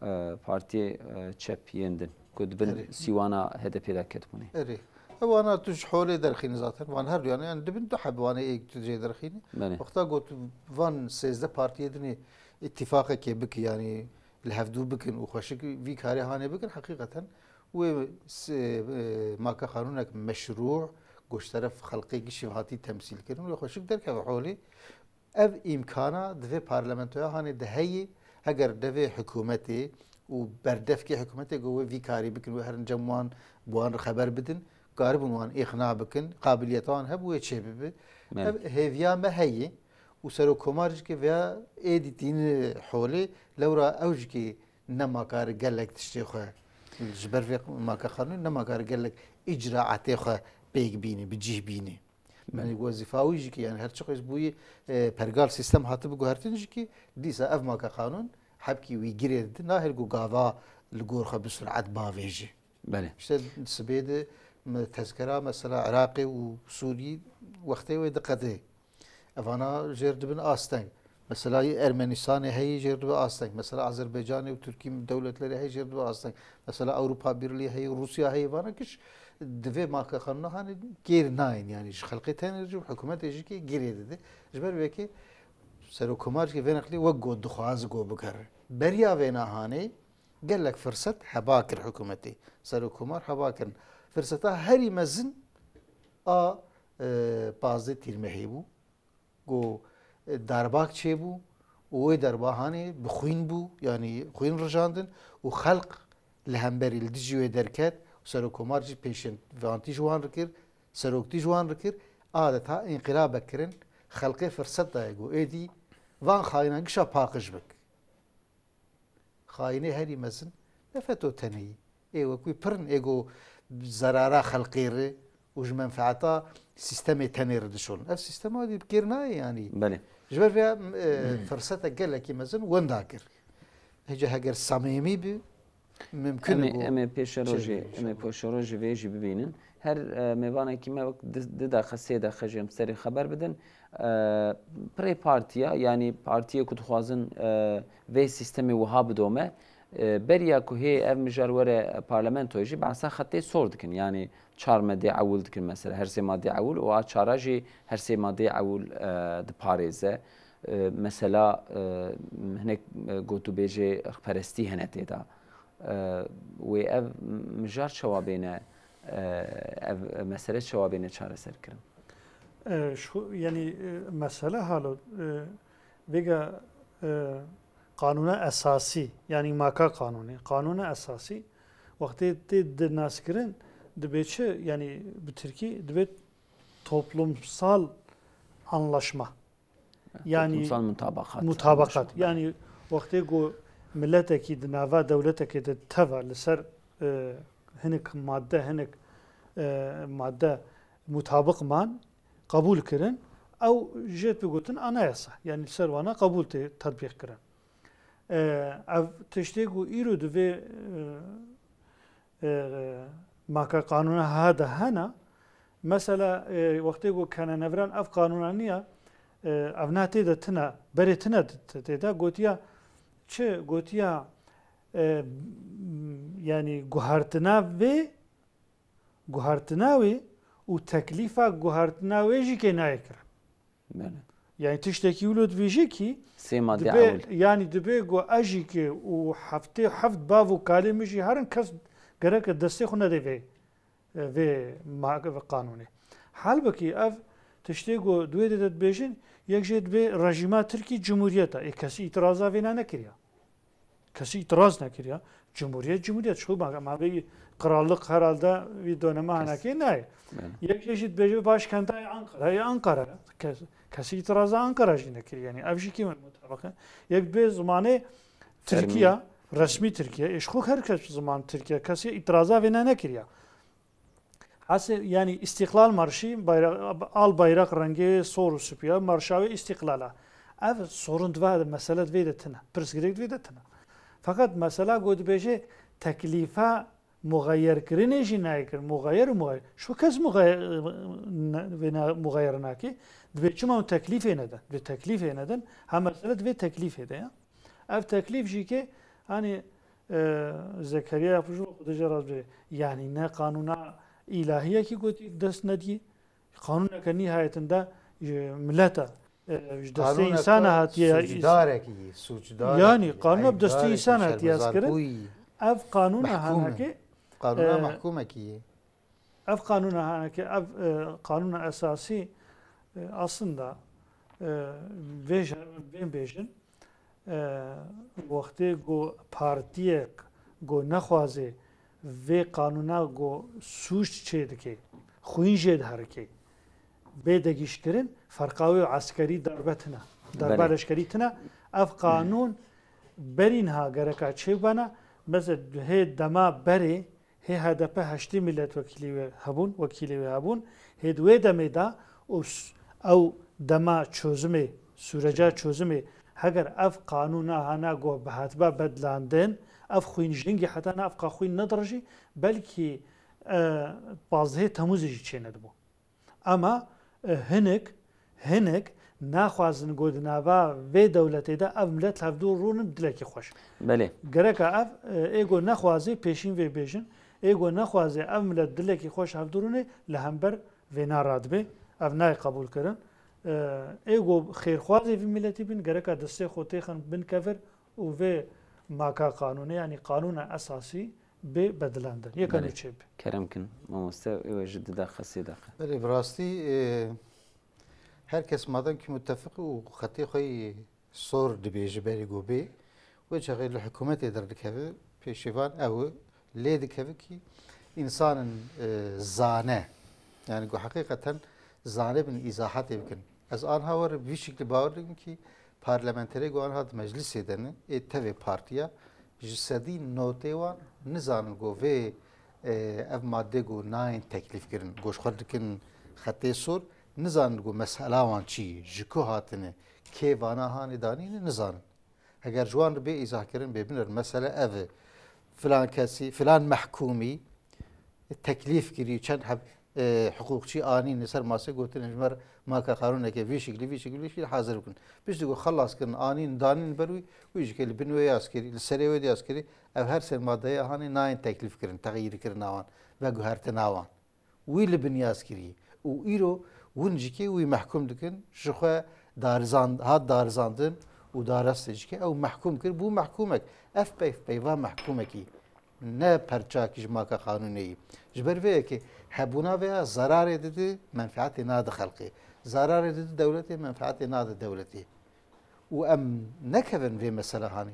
e, partiyê, e, çep yên din ku di bin Erê. Sîwana H D P de ketibûnê. Erê. Ewana tu ji holê derxînî zaten. Van her duyan, yani dibin du heb wanê êk tu jê derxînî. Belê. Wexta got van sêzdeh partiyê dinê îtîfaqekê bike, yani li hevdû bikin û xweşik vî karê hanê bikin, heqîqeten wê s-, e, maka qanûnek meşrû, ku ji teref xelkê gişî hatî temsîl kirin, wê xweşik derkeve holê. Ev îmkana di vê parlamentoya hanê de heye, heger devê hikûmetê û berdevkê hikûmetê ku wê vî karî bikin, wê herin cem wan, bi wan re xeber bidin, karibûn wan îqna bikin, qabiliyeta wan hebû wê çêbibe. Belê. Ev hêviya me heye û serokkomar jî kî vêya êdî tînin holê, lewra ew jî kî ne makar gelek tiştê xwe, ji ber vê maka qanûn ne makar gelek îcraatê xwe pêk bîne, bi cih bîne. Belê. Yani wezîfa wî jî kî, yani her çiqas bûyî, e, pergal sîstem hatibi guhertin jî kî, dîsa ev maka qanûn hebkî wî girê didi, nahêl ku gava li gor xwe bi sur'et bavêjî. Belê. İşte sibê de me-, tezkera mesela Iraqê û Sûrî wextê wê diqede. Evana jêr dibin asteng. Mesela Ermenistanê heyî jêr dibe asteng. Mesela Azerbaycanê û Tirkî dewletlerê heyî jêr dibe asteng. Mesela Ewropa Birliği heyî, Rûsya heyî, vana kiş divê maka qanûna hanê gêr nayên. Yani ji xelkê tenê jî û hikûmetê jî kê girê dide. Ji ber wê kê serokkomar jî vê neqlî wek got dixwaze got bikere. Beriya vêna hanê gelek firset heba kir hikûmetê. Serokkomar heba kirin. Firseta herî mezin a, e, pazdeh Tîrmehê bû. Ku, e, derbak çêbû û wê derba hanê bi xwîn bû, yanî xwîn rijandin û xelq li hemberî li dijî wê derket û serokkomar jî pêşevantî ji wan re kir, seroktî ji wan re kir, adeta înqilabek kirin, xelkê firset daye ku êdî van xayînan gişa paqij bik. Xayînê herî mezin ne feto tenê yî. Ê wek wî pir in, ê ku zerara xelkê re û ji menfeeta sîstemê tenê re dişon. Ev sîstema dî bi kêr nayê yanî. Belê. Ji ber vê, e, firsetek gelekî mezin wenda kir. Hêca heger samîmî bi, mimkun Em ê, e ku em ê pêşerojê, çêbî em ê inşallah. Pêşerojê vê jî bibînin. Her, e, mêvanekî me wek di, di deqe, sê deqe jî em serê xeber bidin. E, pirê partiya, yanî partiyê ku dixwazin, e, vê sîstemê wiha bidome, e, beriya ku hê ev mijar were parlamentoyê jî behsa xetê sor dikin. Yanî çar madê ewil dikin mesela, her sê madê ewil û a çara jî her sê madê ewil, e, diparêze. E, mesela, e, hinek, e, gotûbêjê rixperestî hene tê de. E, wê ev mijar çawa bêne, e, ev mesele çawa bêne çareserkirin? E, şu, yani, e, mesele halo, e, vêga, e, qanûna esasî, yani maka qanûnê, qanûna esasî, wextê tê di naskirin, dibê çi? Yanî bi tirkî dibê toplumsal anlaşma. Yani, toplumsal mutabakat. Mutabakat. Yani wextê ku miletekî di nava dewletekê de teva li ser e, hinek madde, hinek e, madde mutabiq man, qebûl kirin, ew jê dibe gotin anayasa. Yani li ser wana qebûl tê tetbîq kirin. E, ev tiştê ku îro divê e, e, maka qanûna ha de hene. Mesela e, wextê ku kenenevran ev qanûna niye, e, ev na tê de tine, berê tine tê de gotiya çi? Gotiya e, yani guhertina vê, guhertina wê û teklîfa guhertina wê jî kê nayê kirin. Belê. Yani tiştekî wilo dibêje kî Sê madde ewil. Yani dibê ku ez jî kê û heftê heft bav û kalê min jî herin kes gereke destê xwe nedê vê vê qanûnê. Halbekî ev tiştê ku di wê de dibêjin, yek jê dibê rejîma Tirkî cumhuriyet e. Ê kesî îtiraza vêna nekiriya. Kesî îtiraz nekiriya. Cumhuriyet, cumhuriyet. Şu ma, ma vê krallık herhalde vî döneme hanekê nayê. Yek jê jî dibêje başkentayê Ankara, ê Ankara. Kes, kesî îtiraza Ankara jî nekiriye. Yani ev jî kî mutabaqe. Yek dibê zimanê Tirkiye, resmî Tirkiye. Ê ji xwe her kes ziman Tirkiye. Kesî îtiraza vêna nekiriya. Hase, yani İstiklal Marşı, bayra-, al bayrak rengê sor û sipiya, marşa wê îstiklala. Ev sorun di va de, mesele di vê de tine. Pirsgirêk di vê de tine. Fakat mesela ku dibêje teklîfa muxeyerkirinê jî nayê kirin. Muxeyer û muxeyer. Şu kes muxeyer, ne, vêna muxeyer nake. Dibê çima hûn teklîfê nedin? Dibê teklîfê nedin. Ha mesele di vê teklîfê de ya. Ev teklîf jî ke, hani, e, Zekeriya Yapıcıoğlu, Xwedê jê razî be, yanî ne qanûna îlahiyekî gotî dest nediyê. Qanûneke nîhayetinde, e, mileta, e, ji destê Qanûneke însana hatiye, îs-, sûcdarekî yê, sûcdarekî yanî yê, qanûna bi destê eydarek însana yê, hatiye ez kirin. Şermezarkûyî. Ev qanûna Mehkûm e. Hanekê, Qanûna e, mehkûmekî yê. Ev qanûna hanekê, ev, e, qanûna esasî, e, aslında, e, vêje-, vên bêjin, e, wextê ku partiyek ku nexwaze vê qanûna ku sûc çê dike, xwîn jê diherike, bê degîşkirin, ferqa wê eskerî darbe tine. Darbe Belê. Leşkerî tine. Ev qanûn berî niha gereka çêbana, mesela hê dema berê, hê H D P heştê milletvekilî wê hebûn, wekîlê wê hebûn. Hê di wê demê de û s-, ew dema çözümê, süreca çözümê, heger ev qanûna hana ku bi hatiba bedlandin, ev xwîn jingî heta na ev qa xwîn nedirejî, belkî, e, pazdehê Temûzê jî çênedibû. Ama, e, hinek, hinek naxwazin ku di nava vê dewletê de ev milet hevdû rûnin dilekî xweş. Belê. Gereka ev, e, ê ku nexwazê pêşîn vê bêjin, ê ku nexwazê ev milet dilekî xweş hevdû rûnê li hember vêna radibê. Ev nayê qebûl kirin. E, ê ku xêrxwazê vî miletî bin, gereka destê xwe têxin bin kevir û vê maka qanûnê, yanî qanûna esasî bê bedilandin. Yekem Belê. Û çêb. Kerem kin, mamoste, ew ji du deqe, sê deqe. Belê, bi rastî, e, her kes madem ki mutefiq û xetê xwe yî sor dibê ji berî ku bê, wê çaxê li hikûmetê derdikeve, pêşîvan ew lê dikeve ki însanin, e, zane, yani ku heqîqeten zanibin îzahatê bikin. Ez anha were bi vî şiklî bawer dikim ki parlamenterê ku anha di meclisê de ne, ê tevê partiya, ji sedî notê wan nizanin ku vê, e, ev madde ku nayên teklîfkirin, ku ji xwe dikin xetê sor, nizanin ku mesela wan çi ye, ji ku hatine, kê vana hanê danîne, nizanin. Heger ji wan re bê îzahkirin, bê binêrin, mesele ev e, filan kesî, filan mehkûmî, teklîf kirî, çend heb, e, hiqûqçî anîn li ser masê, gotin, ji me re maka qanûneke vî şiklî, vî şiklî, vî şiklî hazir bikin. Piştî ku xelas kirin, anîn, danîn ber wî, wî jî ke li bin wê yaz kirî, li serê wê de yaz kirî, ev her sê madeyê hanê nayên teklîf kirin, texyîrkirina wan, veguhertina wan. Wî li bin yaz kirî. Û îro win jî ke wî mehkûm dikin, ji xwe darizand-, hat darizandin û darestê jî ke ew mehkûm kir, bû mehkûmek. Ev peyv peyva mehkûmekî. Ne perçakî ji maka qanûnê yî. Ji ber vê yekê hebûna vê ya zerarê didi, menfeetê nade xelkê. Zerarê didi dewletê, menfeetê nade dewletê. Û em nekevin vê mesela hanê.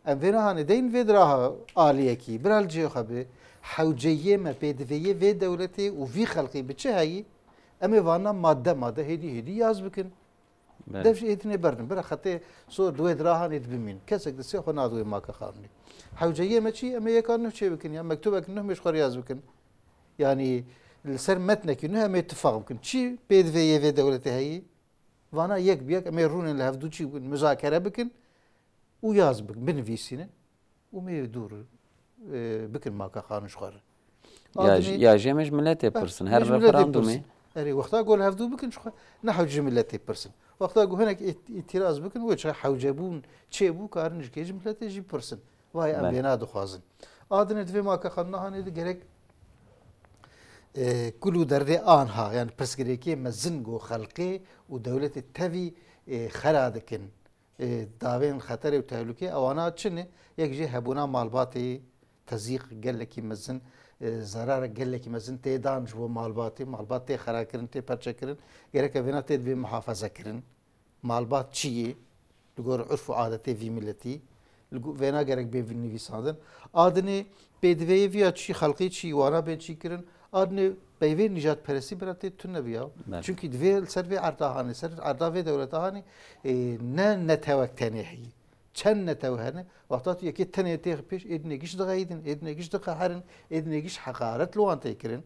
Em vê nehanê deyin vê diraha aliyekî, bira li cihê xwe bê. hewceyê me, pêdiveyê vê dewletê û vî xelkê bi çi heyî, em ê vana madde madde hêdî hêdî yaz bikin. Belê. Dev jî êdî nê berdin. Bira xetê sor di wê dirahanê dibimîn. Kesek di sê xwe nadi wê maka xanûnê. Hewceyê me çi? Em ê yeka nuh çê bikin ya. Mektubek nuh mêj xwe yaz bikin. Yanî li ser metnekî nuh em ê tifaq bikin. Çi pêdiveyê vê dewletê heyî? Vana yek bi yek em ê rûnin li hevdû çî bikin, muzakere bikin û yaz bikin, binivîsînin û mê dûr, e, bikin maka xanû ji xwe re. Ya Adinê ji, ya jê me ji miletê pirsin. Her referandumê. Erê, wexta ku li hevdû bikin ji xwe, ne hewce ji miletê pirsin. Wexta ku hinek ît-, îtîraz bikin, wê çi hewcebûn çêbû, karin ji kê ji miletê jî pirsin. Vay em Belê. Vêna dixwazin. Adinê di vê maka xanûna hanê de gerek, e, kul û derdê anha, yani pirsgirêkê mezin ku xelkê û dewletê tevî, e, xera dikin. E, davên xeterê û tehlûkê ewana çi ne? Yek jê hebûna malbatê tezîq gelekî mezin, e, zerarek gelekî mezin tê dan ji bo malbatê. Malbat tê xerakirin, tê perçekirin. Gereke vêna tê divê muhafaze kirin. Malbat çi yê? Li gor urf û adetê vî miletî. Li go-, vêna gerek bê nivîsandin. Adinê pêdiveyê viya çî, xelqê çî, wana bên çî kirin. Adinê peyvê nijadperestî bira tê tune biya. Belê. Çimkî divê li ser vê erda hanê, ser erda vê dewleta hanê, e, ne netewek tenê heyî. Çend netew hene, wexta tu yekê tenê tê pêş, êdinê giş dixeyidin, êdinê giş dixeherin, êdinê giş heqaret li wan tê kirin.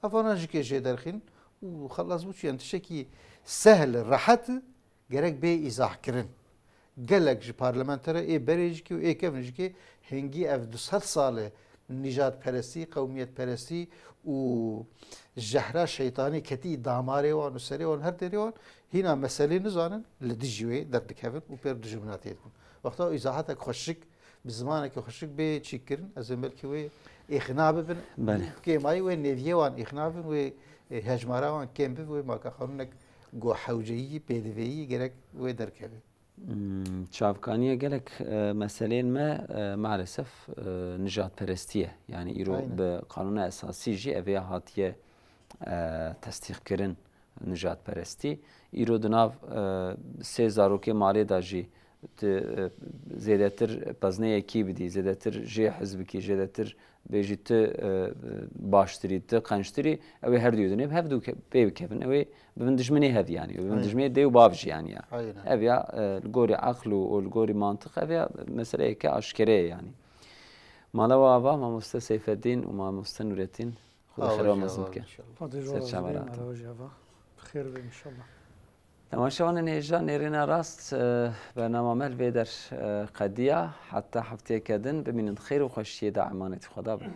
Ev vana ji kê jê derxîn û xelas bû çi, yani tiştekî sehl, rehet gerek bê îzahkirin. Gelek ji parlamentere ê berê jikê û ê kevin jikê hingî ev du sed sal e nîjadperestî, qewmiyetperestî û jehra şeytanî ketî damarê wan û serê wan, her derê wan, hîna meselê nizanin, li dijî wê derdikevin û pêr dijminatê dibin. Wexta îzahetek xweşik, bi zimanekî xweşik bê çîkirin, ez ê belkî wê îxna bibin. Belê. Kêmayî wê nêviyê wan îxna bin, wê, e, hejmara wan kêm bibe, wê maka xanûnek go hewceyî, pêdiveyî gerek wê derkeve. Hmm, çavkaniye gelek, e, meselên me, e, maalesef, e, nijadperestî ye. Yani îro Aynen. Bi qanûna esasî jî ev ê hatiye, e, tesdîqkirin nijadperestî. Îro di nav, e, sê zarokê malê de jî tu, e, zêdetir pezneyekî bidî, zêdetir jê hez bikî, zêdetir bêjî tu, e, baştirî, tu qençtirî, ew ê her duyê dinê bi hev du ke-, pê bikevin. Ew ê bibin dijminê hev yanî, bibin Aynen. Dijminê dê û bav jî yanî ya. Aynen. Ev ya, e, li gorî eql û, û li gorî mantiq ev ya meseleyeke aşkere ye yanî. Mala we ava, mamoste Seyfeddîn û mamoste Nûretîn, Xwedê xêra mezin bike. Xwedê ji we razî be, mala we jî ava. Bi xêr be inşallah. Temaşevanên hêja, nêrîna rast, e, bernama me li vê der, e, qediya. Heta hefteyeke din bimînin di xêr û xweşiyê de, emanetî Xweda bin.